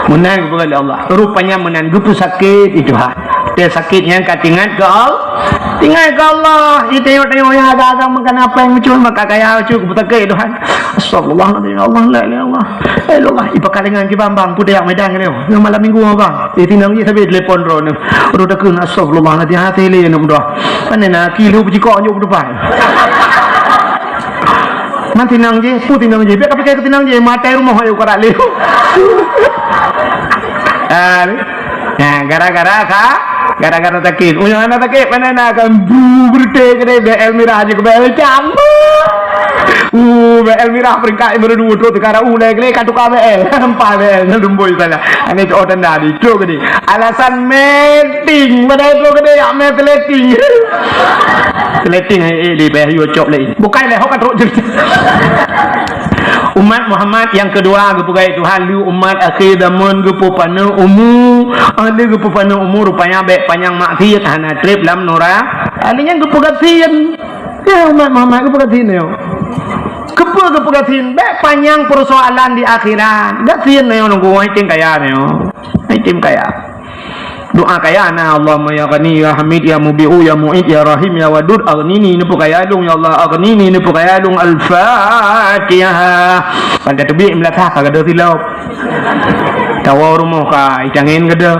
Meunan geupeugah lé Allah. Rupanya meunan geupeusakét itu ha. Teu sakét nyan ka tingat keu Allah. Tingat keu Allah. Itayong-tayong ya ada-ada makan apa yang muncul, maka kaya cukup beuteukai Tuhan. Astagfirullahaladzim, ya Allah, la ilaha illallah. La ilaha illallah. Ipakalengan kibang bang, putih yang Medan kali. Nyoe malam minggu bang. Eh, tinang je sabe telepon droeneuh. Roh takheun, astagfirullahaladzim, hati lé nyoe meudoa. Pane na kilo beucikok nyoe depan. Man tinang je, pu tinang je. Biar kapike ke tinang je, matai rumoh ayo karak lé. Ah, ni. Nah, gara-gara ka, gara-gara sakét. Unyang hana sakét, pane na kan bu berete ke deh, B L mirah je ke B L cam. Uh, B L mirah peringkat nomor dua tu sekarang. Uh, lagi ka tukar B L. Empat B L, lumboi salah. Ini cok tanda di, trok ke di. Alasan meeting, pada trok ke di, ya, meeting. Meeting, eh, eh, di, bayar you cok lagi. Bukan leh, hok ka trok cerita. Umat Muhammad nyang keudua geupeugah Tuhan, lé umat akhé zaman geupeupaneuk umu, ah, lé geupeupaneuk umu rupanya bèk panyang maksiat hana trép lam nura. Ah, lé nyan geupeugah sin. Ya, umat Muhammad geupeugah sin nyoe. Keupeue geupeugah sin? Bèk panyang peusoalan di akhirat. Geusin nyoe nunggu, hai tim kaya nyoe. Hai tim kaya. Doa kaya na, Allahumma ya Ghani, ya Hamid, ya Mubi'u, ya Mu'id, ya Rahim, ya Wadud, aghnini, neupeu kaya lôn, ya Allah, aghnini, neupeu kaya lôn. Al-Fatihah. Pada teubiet meulatah, ka gadoh silop. Tawoe rumoh ka, itangén gadoh.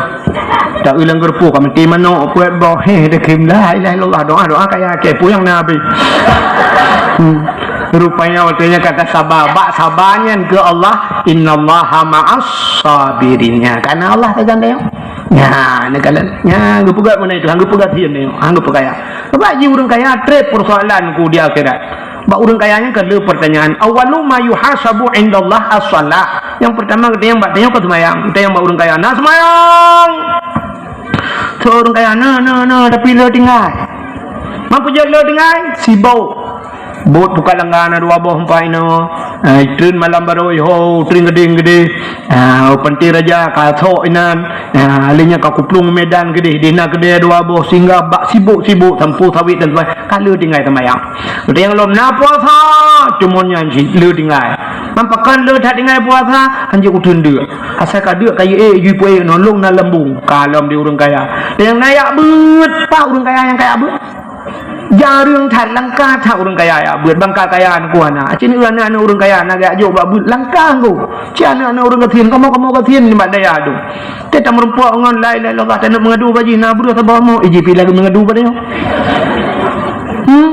Tak ulang geureupoh ka meuti manok, puet boh, heh, dekhim, la ilaha illallah, doa, doa kaya, ke puyang Nabi. Hmm. Rupanya watèe nyan kata sabar, bak sabar nyan keu Allah, innallaha ma'as sabirin. Nya, karena Allah sajan deh. Nya, ni kalian. Nya, geupeugah mana itu, han geupeugah sien deh, han geupeugah ya. Sebab ji ureueng kaya trép persoalan ku di akhirat. Bak ureueng kaya nyan ka le pertanyaan. Awwalu ma yuhasabu indallah as-shalah. Yang pertama kita yang bak tanya ke semayang. Kita yang bak ureueng kaya, na semayang. So ureueng kaya, na, na, na, tapi le tinggai. Mampu je le tinggai, sibok. Bot buka langga na dua boh empat inoe. Ah, treun malam barô, ho, treun geudeh-geudeh. Ah, pantai raja ka sok inan. Ah, alèh nyan ka kuplueng Medan geudeh, di na keudè dua boh, singgah bak sibok-sibok, sampôh sawét dan sebagainya. Ka le tinggai seumayang. Ada nyang lom na puasa, cuma nyan cit le tinggai. Mampakon le that tinggai puasa, hanjeuet uteuen deuk. Asai ka deuk ka yue, eh, jui puéh nolong na lambung. Ka lom di ureueng kaya. Nyang na yak beuet, pat ureueng kaya nyang ka yak beuet. Jareueng that, langka that ureueng kaya yak beuet, bangka kaya nyan ku hana. Cit aneuk-aneuk ureueng kaya na geujok bak beuet, langka nyan ku. Cit aneuk-aneuk ureueng gasien, kamoe-kamoe gasien nibak daya tu. Teuh tameurumpok ngon la ilaha illallah, taneuk meungadu bak jih, na breuh saboh mok, iji pih lagèe meungadu bak nyoe. Hmm?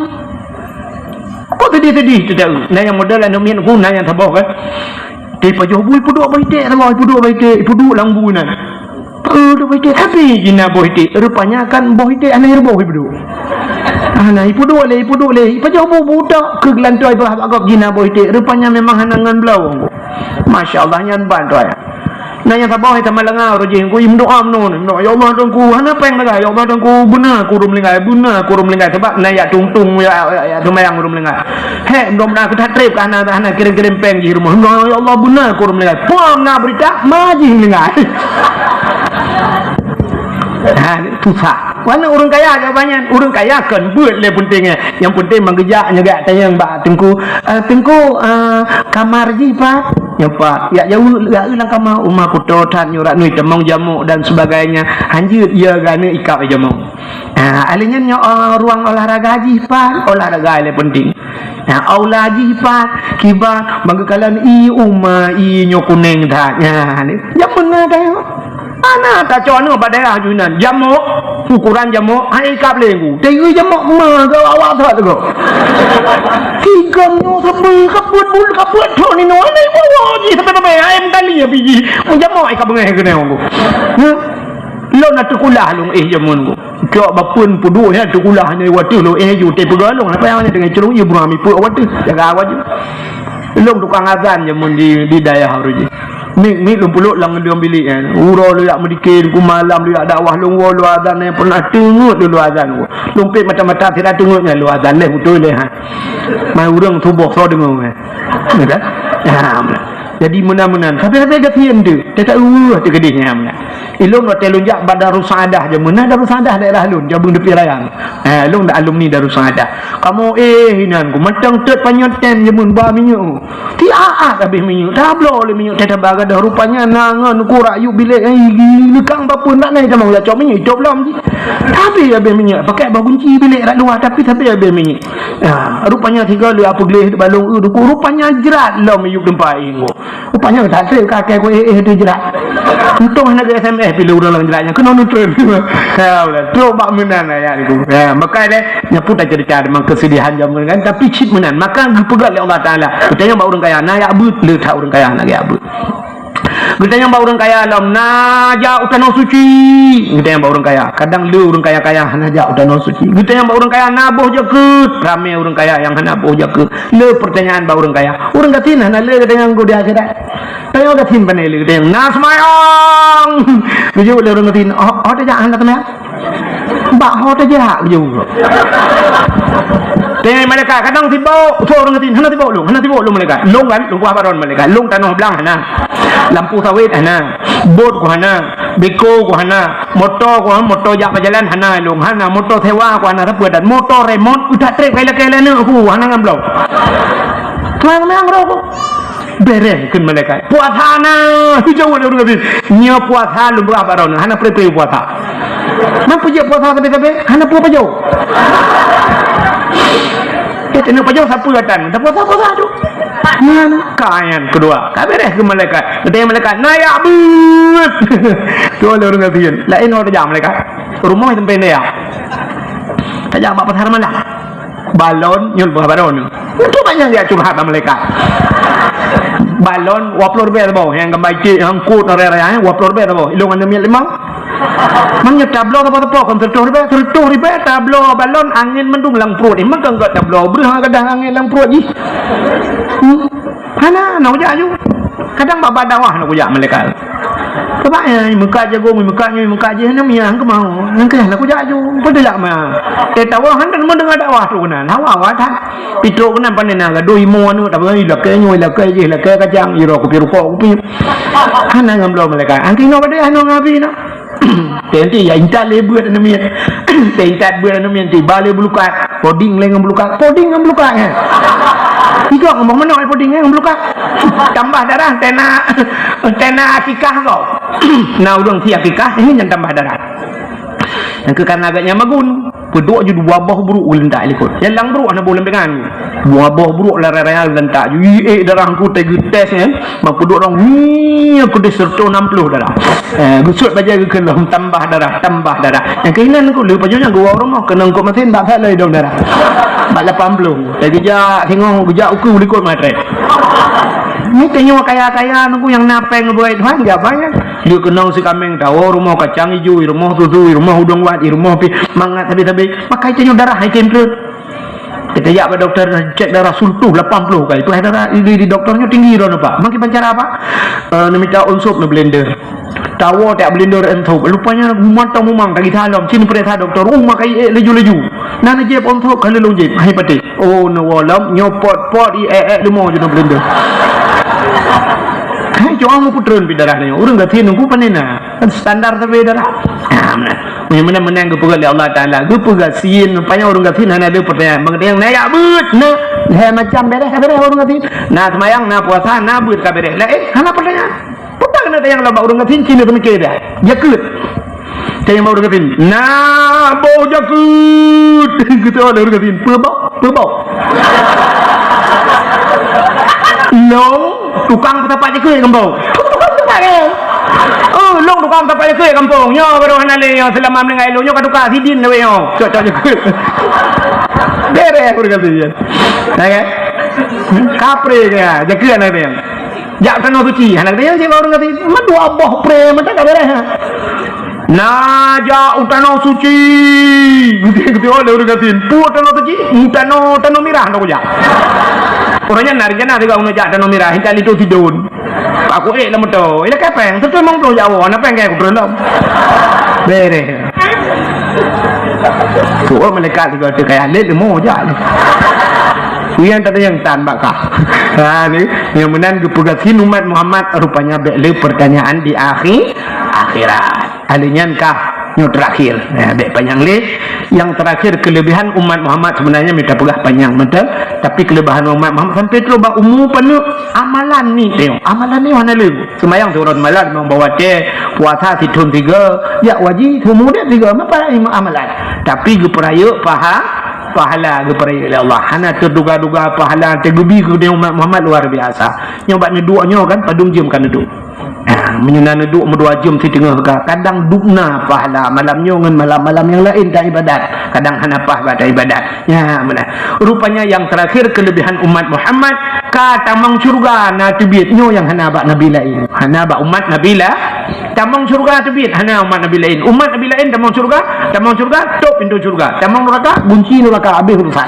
Kok sedih-sedih tu tahu? Na nyang model aneuk miet ku, na nyang saboh kan. Teuh pajoh bu ipeuduek bak iték, saboh ipeuduek bak iték, ipeuduek lam bu nyan. Peuduek bak iték, tapi jih na boh iték. Rupanya kan boh iték hana iruboh ipeuduek. Hana ipeuduek lé, ipeuduek lé. Ipajoh bu, bu tok, keu geulantoe bak gob jih na boh iték. Rupanya memang hana ngon bloe. Masya Allah, nyan ban tu ayat. Na nyang saboh, eh, teuma langa uroe jih, ku imeudoa meunoe, imeudoa, "Ya Allah, Tuhanku, hana péng lagèe, ya Allah, Tuhanku, beuna ku ureueng meuninggai, beuna ku ureueng meuninggai." Sabab na yak tung-tung, yak, yak, yak seumayang ureueng meuninggai. Hek, mudah-mudahan keu that trép ka hana, hana kirém-kirém péng jih rumoh. "Ya Allah, beuna ku ureueng meuninggai." Pom na beurita, ma jih meuninggai. Ha, susah. Mana ureueng kaya jawaban nyan? Ureueng kaya kon beuet lé penting, eh. Nyang penting meugeujak nyoe geujak tanyong bak teungku. "Eh, teungku, eh, kamar jih pat?" Nyoe pat. Yak jaweueb, yak eu lam kama, uma kuto that nyoe rak nui tamong jamok dan sebagainya. Hanjeuet, ya, gane ikab jamok. Ha, alèh nyan nyoe, eh, ruang olahraga jih pat? Olahraga lé penting. Ha, aula jih pat? Kiban, bangga kalan i uma i nyoe kunéng that. Ha, ni. Jameun na tayok. Ana tacok aneuk bak daerah ju inan. Jamok, ukuran jamok, hai ikab lé ku. Tayok jamok ma, gawak-gawak that go. Tiga nyoe sampai kaput bul, kaput thon inoe, aneuk bawa jih sampai-sampai, hai mentali api jih. Jamok ikab beungèh keunoe ku. Ha? Lôn na teukulah lôn, eh, jameun ku. Cok bapeuen peuduek nyan teukulah nyan watèe lôn, eh, ju teupeugah lôn, napa nyang nyan teungoh culong, ié buram ipeuek watèe, jaga awak ju. Lôn tukang azan jameun di, di dayah uroe jih. Mik, mik lôn peuleuk lam, lam bilék nyan. Uroe lôn jak meudikir, ku malam lôn jak dakwah, lôn woe lôn azan nyan pernah teungeut lôn, lôn azan. Lôn pet mata-mata sira teungeut nyan lôn azan leh beutôi leh, ha. Mai ureueng suboh soe deungoe, eh. Ya kan? Ya, beuna. Jadi meunan-meunan. Tapi-tapi gasien tu, teutap uh teukeudeh nyan meunan. Ilôn watèe lôn jak bak Darussaaddah jameun na, Darussaaddah daerah lôn, Jabeueng Teupie Raya. Eh, lôn dak alumni Darussaaddah. Kamoe, eh, inan ku mantong tot panyöt tem jameun ba minyeuk. Tiap-tiap habéh minyeuk, tabloe lé minyeuk teuh taba gadoh. Rupanya na ngon ku rak yub bilék, eh, leukang bapeuen dak na tamong jak cok minyeuk, itôp lom jih. Tapi habéh minyeuk, pakai bak gunci bilék rak luwa, tapi, tapi habéh minyeuk. Ya, rupanya sigoe lé apeugleh balong eu duku, rupanya jrat lom yub teumpat inggong. Rupanya that trép ka akai ku eh, eh, tu jrat. Untông hana geu S M S pih lé ureueng lam jrat nyan keunoe neutreun. Ya, beutôi. Trok bak meunan ayat niku. Ya, maka deh, nyan pun tacerita deungon keusedihan jameun kan, tapi cit meunan. Maka geupeugah lé Allah Taala, geutanyoe bak ureueng kaya, na yak beuet, le that ureueng kaya hana yak beuet. Geutanyong bak ureuëng kaya lom, "Na jak u tanoh suci?" Geutanyong bak ureuëng kaya. Kadang le ureuëng kaya-kaya hana jak u tanoh suci. Geutanyong bak ureuëng kaya, "Na boh jakeuet?" Ramé ureuëng kaya nyang hana boh jakeuet. Le peurtanyaan bak ureuëng kaya. Ureuëng gasien hana le geutanyong di akhirat. Tanyong gasien pane le geutanyong, "Na seumayang?" Geujaweueb lé ureuëng gasien, "Oh, oh tajak hana seumayang?" Bak ho tajak, geujaweueb. Teuh malaikat, kadang sibok, soe ureuëng gasien, "Hana sibok lôn, hana sibok lôn malaikat." Lôn kan, lôn buah baron malaikat. Lôn tanoh blang hana. Lampu sawét hana. Bot ku hana. Beko ku hana. Moto ku hana, moto jak bak jalan hana lôn. Hana moto sewa ku hana, sapeue dan moto remot, utak trep kai lakée lé aneuk ku, hana ngon bloe. Tuan meunang roh ku. Bereh kheun malaikat. "Puasa na." Jaweueb lé ureuëng gasien. "Nyoe puasa lôn beurah baroe na. Hana pre-pre puasa." "Man peujeuet puasa sabe-sabe? Hana peue pajoh." Eh, teuneuk pajoh sapeue gata? Dah puasa-puasa tu. Nyan, ka nyan keudua. Ka bereh kheun malaikat. Geutanyong malaikat, "Na jak beuet?" Tuan lé ureuëng gasien. Laén ho tajak malaikat. Rumoh sampai dia. Tajak bak pasar malam. Balon, nyoe bah balon. Itu banyak dia curhat sama malaikat. Balon, dua puluh ribèe saboh. Nyang gambar iték, nyang kot, raya-raya, eh, dua puluh ribèe saboh. Ilong ada minyak limau. Maknanya tabloe saboh-saboh, kon seratus ribèe, seratus ribèe tabloe balon, angén mandum lam pruet. Emang kan enggak tabloe, breuh kadang angén lam pruet jih. Hmm. Hana, nak ujak aju. Kadang bak dakwah nak ujak malaikat. Coba ya, meukat jagung, meukat nyoe, meukat jih, hana miyah, hana keumau. Nyang keu hana kujak aju. Beutôi jak ma. Eh, tawa hana meudeungoe dakwah tu keunan. Hawa-hawa that. Pito keunan pandai na gadoh imo anu, tapi ilakée nyoe, ilakée jih, ilakée kacang, iro kupi rukok, kupi. Hana ngon bloe malaikat. Anti no pada hana ngabi no. Tenti ya intat le buet anu miet. Teh intat buet anu miet, tiba le bulukat. Poding le ngon bulukat. Poding ngon bulukat, eh. Tiga ngomong menok poding, eh, ngon bulukat. Tambah darah, tena, tena akikah kau. Nah, ureuëng si akikah, ini yang tambah darah. Yang ke karena agaknya magun. Peuduek ju dua boh brok geulintak likot. Nyang lam brok hana boh lam dengan. Dua boh brok lara raya geulintak ju. Ih, eh, darah ku teugeutes, eh. Mak peuduek rong, "Wih, aku dah seratus enam puluh darah." Eh, gusut bajai geukeulom, tambah darah, tambah darah. Nyang keuhinan ku le pajoh nyang geuwoe rumoh, keunong kok masin bak that lom idong darah. Bak lapan puluh. Teugeujak singoh, geujak ukeue likot matré. Ni tanyoe kaya-kaya nunggu nyang na péng ngeubeuet Tuhan, jak banyak. Dia keunong si kameng tawoe rumoh kacang ijo, rumoh susu, rumoh udong wat, rumoh pi mangat sabe-sabe. Makai tanyoe darah hai tem treuk. Kita jak bak doktor, cek darah sultuh lapan puluh kali. Tuh darah di, di doktor nyoe tinggi dah nampak. Makin pancara apa? Eh, nak minta unsur na blender. Tawoe tak blender unsur. Lupanya mantong mumang tak kita lom. Cin perintah doktor. Uh, makai eh laju-laju. Nah, na jeb unsur kali long jeb. Hai pati. Oh, na wolom nyopot pot i eh eh limo je na blender. Hai, cuma mau putren pi darah ni. Urang gati nunggu panena. Kan standar tapi darah. Nah, mana? Meunyoe meunan-meunan geupeugah lé Allah Taala, geupeugah sien, panyang ureuëng gasien hana ada pertanyaan. Bang, yang nayak beut, na, hai macam bereh ka bereh ureuëng gasien. Na seumayang, na puasa, na beut ka bereh. Laén, hana pertanyaan. Peue keuneuk tanyong lom bak ureuëng gasien, cina pemikir dia. Dia keut. Tanyong bak ureuëng gasien, na boh jakeuet. Gitu ada ureuëng gasien, peue boh, peue boh. Long, tukang peusapat jakeuet gampông. Tukang peusapat jakeuet. Oh, long tukang peusapat jakeuet gampông. Nyoe baru hana lé nyoe selama meuninggai long nyoe ka tukang sidin lawét nyoe. Cok-cok jakeuet. Bereh ureuëng gasien. Nah, kan? Kapre ke, jakeuet hana lé. Jak tanoh suci, hana lé cek ureuëng gasien. Meudoa boh pre mata ka bereh. Na jak u tanoh suci. Geuti-geuti oleh ureuëng gasien. Pu tanoh suci, tanoh, tanoh mirah nak kujak. Ureuëng nyan na rencana sigoe uneuk jak tanoh mirah, intat linto sidon. Aku ék lam moto. Ila kapeng, satu limong puluh jak awak, na peng kaya aku turun lom. Bereh. Tuh malaikat sigoe teu kaya lé leumo jak. Yang tadi yang tan bakah. Ha ni, yang meunan geupeugah sin umat Muhammad rupanya bek le pertanyaan di akhir akhirat. Ahli nyan kah nyoe terakhir. Nah, dek panyang lé. Yang terakhir kelebihan umat Muhammad sebenarnya mita peugah panyang betul, tapi kelebihan umat Muhammad sampai terus bak umu paneuk amalan ni tengok. Amalan ni mana lé? Semayang seurang malam membawa teh, puasa sithon tiga, jak haji seumur dek tiga, apa lagi amalan? Tapi geupeurayeuk paha, pahala geupeurayeuk oleh Allah. Hana terduga-duga pahala teugubi keu umat Muhammad luar biasa. Nyoe bak neuduek nyoe kan padum jeuem ka neuduek. Ha, Meunyoe na neuduek meudua jeuem siteungoh ka, kadang dubna pahala malam nyoe ngon malam-malam nyang laén ta ibadat, kadang hana paih bak ta ibadat. Nyan meunan. Rupanya nyang terakhir kelebihan umat Muhammad, ka tamong syurga na teubiet nyoe nyang hana bak nabi laén. Hana bak umat nabi la-, tamong syurga teubiet, hana umat nabi laén. Umat nabi laén tamong syurga, tamong syurga, top pintoe syurga. Tamong nuraka, gunci nuraka, habéh urusan.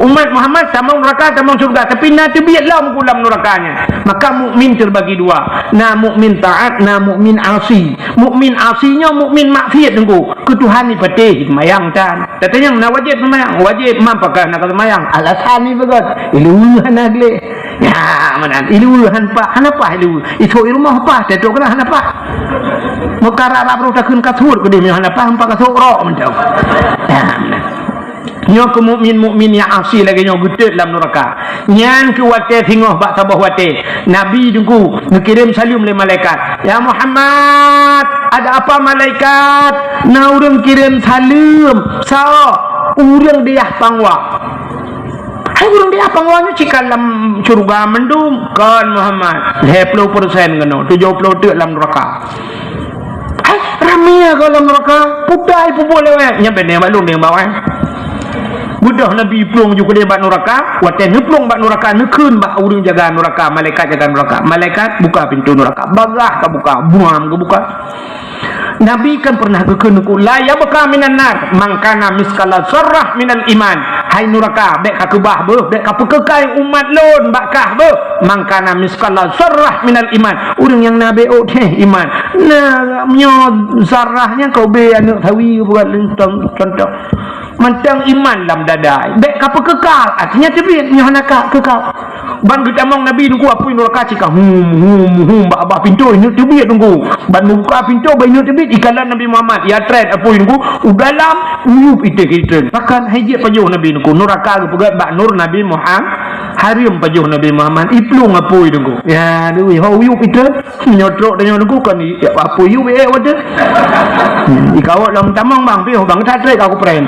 Umat Muhammad tamong nuraka, tamong syurga, tapi na teubiet lom ku lam nuraka nyan. Maka mukmin terbagi dua, na mukmin taat, na mukmin asi. Mukmin asi nyoe mukmin maksiat teungku. Keu Tuhan ipatéh seumayang tan. Tatanyong na wajéb seumayang, wajéb, man pakon hana ka seumayang. Alasan ipeugöt, ilu hana gleh. Ya, meunan, ilu hana paih, hana paih ilu. Isok i rumoh paih, teutôk keunan hana paih. Meukarap-rap roh takheun ka sot keudéh, meunyoe hana paih, empat ka sot rok mantong. Ya, meunan. Nyoe keu mukmin-mukmin nyang asi lagèe nyoe geutot lam nuraka. Nyan keuh watèe singoh bak saboh watèe. Nabi teungku neukirém saleuem lé malaikat. "Ya Muhammad, ada apa malaikat?" "Na ureueng kirém saleuem." "Soe?" "Ureueng di Yah Pangwa." "Hai ureueng di Yah Pangwa nyoe cit ka lam syeuruga mandum?" "Kon Muhammad, lhèe ploh persen keunoe, tujoh ploh teuk lam nuraka." "Hai, ramé ka lam nuraka, peue ta ipubuet lé awak?" "Nyan bèk neubalut, neubawa." Beudôh Nabi plueng ju keudéh bak nuraka, watèe neuplueng bak nuraka, neukheun bak ureueng jaga nuraka, malaikat jaga nuraka. "Malaikat, buka pintoe nuraka." Bagah ka buka, buam geubuka. Nabi kan pernah geukheun keu, "La yabqa minan nar man kana miskala zarrah minal iman." Hai nuraka, bèk ka keubah beuh, bèk ka peukeukai umat lôn bak kah beuh. "Man kana miskala zarrah minal iman." Ureueng nyang na bèk ôk teuh iman. Na, meunyoe zarrah nyan keu bèe aneuk sawi bukan contoh. Mantong iman lam dada, bèk ka peukeukai, artinya teubiet nyoe hana ka keukal. Ban geutamong Nabi teungku apui nuraka cit ka hum, hum, hum, bak babah pintoe ineuk teubiet teungku. Ban meubuka pintoe bak ineuk teubiet, ikalon Nabi Muhammad, ya trét apui teungku, u dalam, uyueb iték itrön. Bahkan hai jeuet pajoh Nabi teungku, nuraka geupeugöt bak nur Nabi Muhammad, hareuem pajoh Nabi Muhammad, iplueng apui teungku. Ya, dui, ho uyueb itrön. Nyoe trok tanyoe teungku kon i-, apui yue ék watèe. Hmm, ikawot lom tamong bang, piôh bang, that trek aku prank.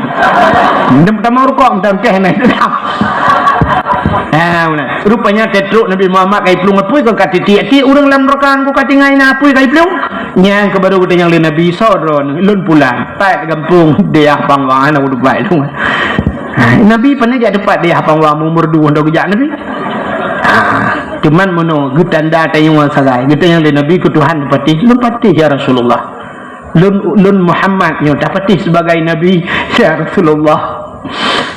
Meutamong rukok, meutamong teh nai. Ha, meunan. Rupanya tetrok Nabi Muhammad kai plueng apui kon ka titik-titik ureueng lam nuraka ku ka tinggai na apui kai plueng. Nyan keuh baru geutanyong lé Nabi, "Soe droeneuh?" "Lôn pulan, pat gampông Dayah Pangwa, na udupai lôn." Ha, Nabi pane jak teupat Dayah Pangwa, umur dua tahun geujak Nabi. Ha, cuman meunoe geutanda tanyoe sagai. Geutanyong lé Nabi keu Tuhan patéh, "Lôn patéh ya Rasulullah. Lôn, lôn Muhammad nyoe tapatéh sebagai nabi ya Rasulullah.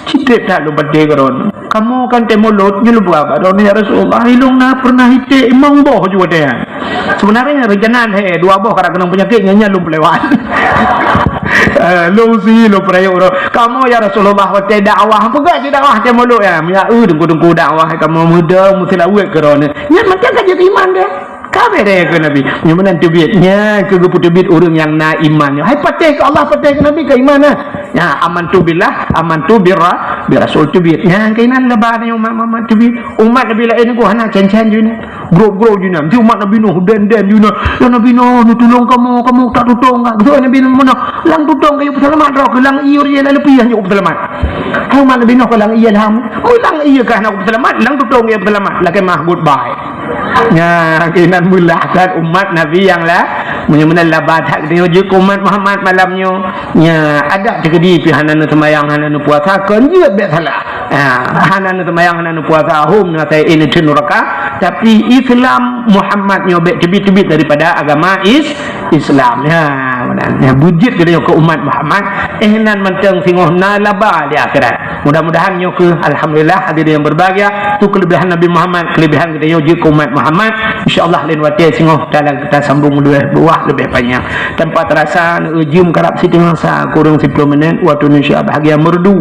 Cit trép that lôn patéh keu droeneuh. Kamoe kan tém mulot nyoe lôn peugah bak droeneuh ya Rasulullah, ilôn na pernah iték imong boh ju watèe nyan." Sebenarnya rencana lhèe dua boh karena keunong penyakit nyan, nyan lôn peulewat. Eh, lôn si lôn peurayeuk droe. Kamoe ya Rasulullah watèe dakwah, peugah cit dakwah tém mulot nyan. Ya, eu teungku-teungku dakwah kamoe meudong meuseulaweuet keu droeneuh. Nyan macam ka jeuet iman deh. Ka bèrèh keu Nabi. Nyoe meunan teubiet. Nyan keuh geupeuteubiet ureueng nyang na iman nyoe. Hai patéh keu Allah, patéh keu Nabi, keu iman na. Nyan amantu billah, amantu birra-, bi rasul teubiet. Nyan keuh inan laba nyoe umat Muhammad teubiet. Umat Nabi laén nyoe hana cen-cen jih nyan. Grob-grob jih nyan. Di umat Nabi Nuh den-den jih nyan. Ya Nabi Nuh, neutulông kamoe, kamoe tak tutông ka. Beutôi Nabi Nuh meunan. Lam tutông kayue peuseulamat droe keuh lam ié ureueng laén leupie nyoe peuseulamat. Hai umat Nabi Nuh keuh lam ié lam. Meulang ié kah na peuseulamat, lam tutông kayue peuseulamat. Lakèe mah goodbye. Nya, keunan meulah that umat Nabi nyang la-, meunyoe meunan laba that geutanyoe jeuet keu umat Muhammad malam nyoe. Nya, adak teukeudi pih hana neuseumayang, hana neupuasa, kon jeuet bèk salah. Ha, hana neuseumayang, hana neupuasa, hom na sai neuteuh nuraka. Tapi Islam Muhammad nyoe bèk teubiet-teubiet daripada agama Is-, Islam. Ya, meunan. Ya, beujeuet geutanyoe keu umat Muhammad. Eh, nan mantong singoh na laba di akhirat. Mudah-mudahan nyoe keuh, alhamdulillah, hadirin yang berbahagia, tu kelebihan Nabi Muhammad, kelebihan geutanyoe jeuet keu umat Muhammad. Insya Allah lain watèe singoh kita, kita sambung dua buah lebih panjang. Tanpa terasa, jeuem karab siteungoh sa kurang sepuluh minit, waktu Indonesia bahagian merdu.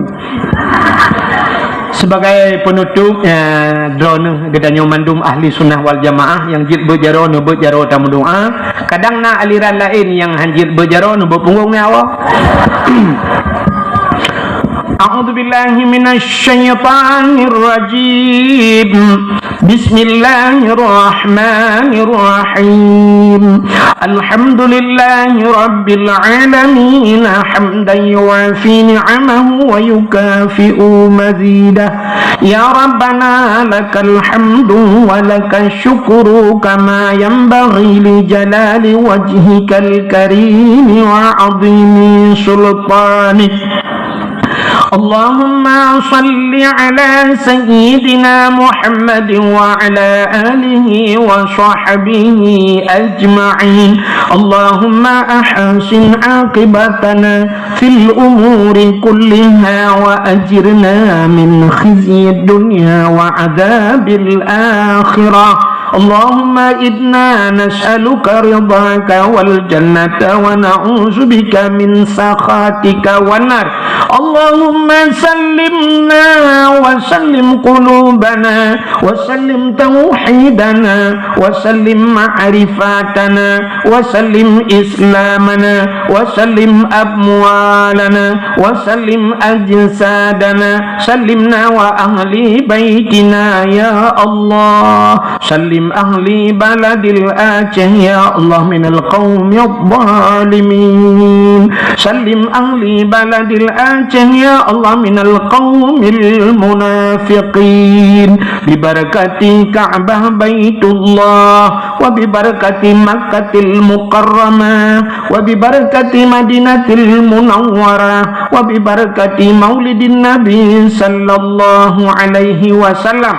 Sebagai penutup, eh, droeneuh geutanyoe mandum ahli sunnah wal jamaah nyang jeuet beuet jaroe, neubeuet jaroe tameudoa. Kadang na aliran laén nyang han jeuet beuet jaroe, neubeuet punggong nyawa. أعوذ بالله من الشيطان الرجيم. بسم الله الرحمن الرحيم. الحمد لله رب العالمين، حمدا يوافي نعمه ويكافئ مزيده. يا ربنا لك الحمد ولك الشكر كما ينبغي لجلال وجهك الكريم وعظيم سلطانك. اللهم صل على سيدنا محمد وعلى آله وصحبه أجمعين. اللهم أحسن عاقبتنا في الأمور كلها وأجرنا من خزي الدنيا وعذاب الآخرة. اللهم إنا نسألك رضاك والجنة ونعوذ بك من سخطك والنار. اللهم سلمنا وسلم قلوبنا وسلم توحيدنا وسلم معرفتنا وسلم إسلامنا وسلم أموالنا وسلم أجسادنا، سلمنا وأهل بيتنا يا الله. سلم أهل بلد الأعشى يا الله من القوم الظالمين. سلم أهل بلد الأعشى يا الله من القوم المنافقين. ببركة كعبة بيت الله، وببركة مكة المكرمة، وببركة مدينة المنورة، وببركة مولد النبي صلى الله عليه وسلم.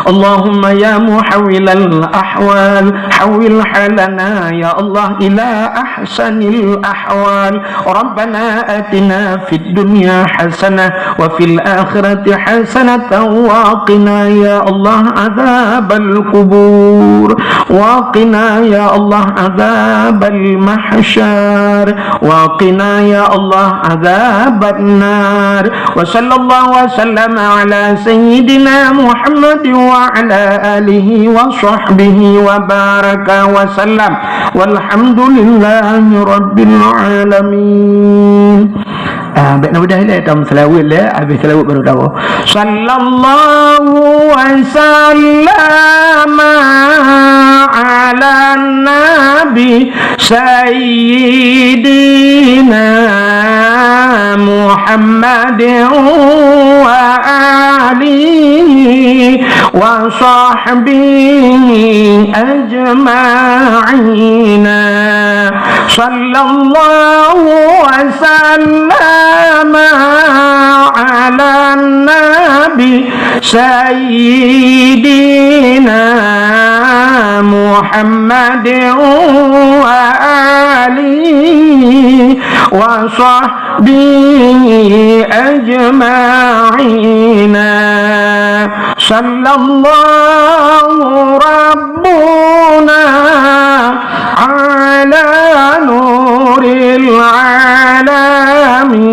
اللهم يا محول الأحوال، حول حالنا يا الله إلى أحسن الأحوال. ربنا آتنا في الدنيا حسنة وفي الآخرة حسنة وقنا يا الله عذاب القبور، وقنا يا الله عذاب المحشر، وقنا يا الله عذاب النار. وصلى الله وسلم على سيدنا محمد وعلى آله وصحبه وبارك وسلم. والحمد لله رب العالمين. Ah, bèk na beudah ilèe, tam seulaweuet lé, habéh seulaweuet baru tawoe. Sallallahu wa sallama ala nabi sayyidina Muhammadin wa alihi wa sahbihi ajma'ina. Sallallahu wa sallama ala nabi sayyidina Muhammadin wa alihi wa sahbihi ajma'ina. Sallallahu rabbuna ala nuril alamin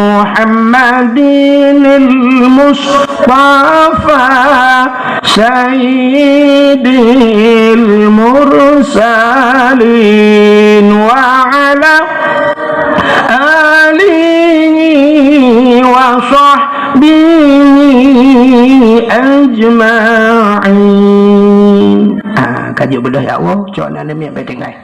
Muhammadinil Mustafa sayyidil mursalin wa ala alihi wa sahbihi ajma'in. Ah, ka jeuet beudôh ya Allah, cok na neumik bèk tinggai.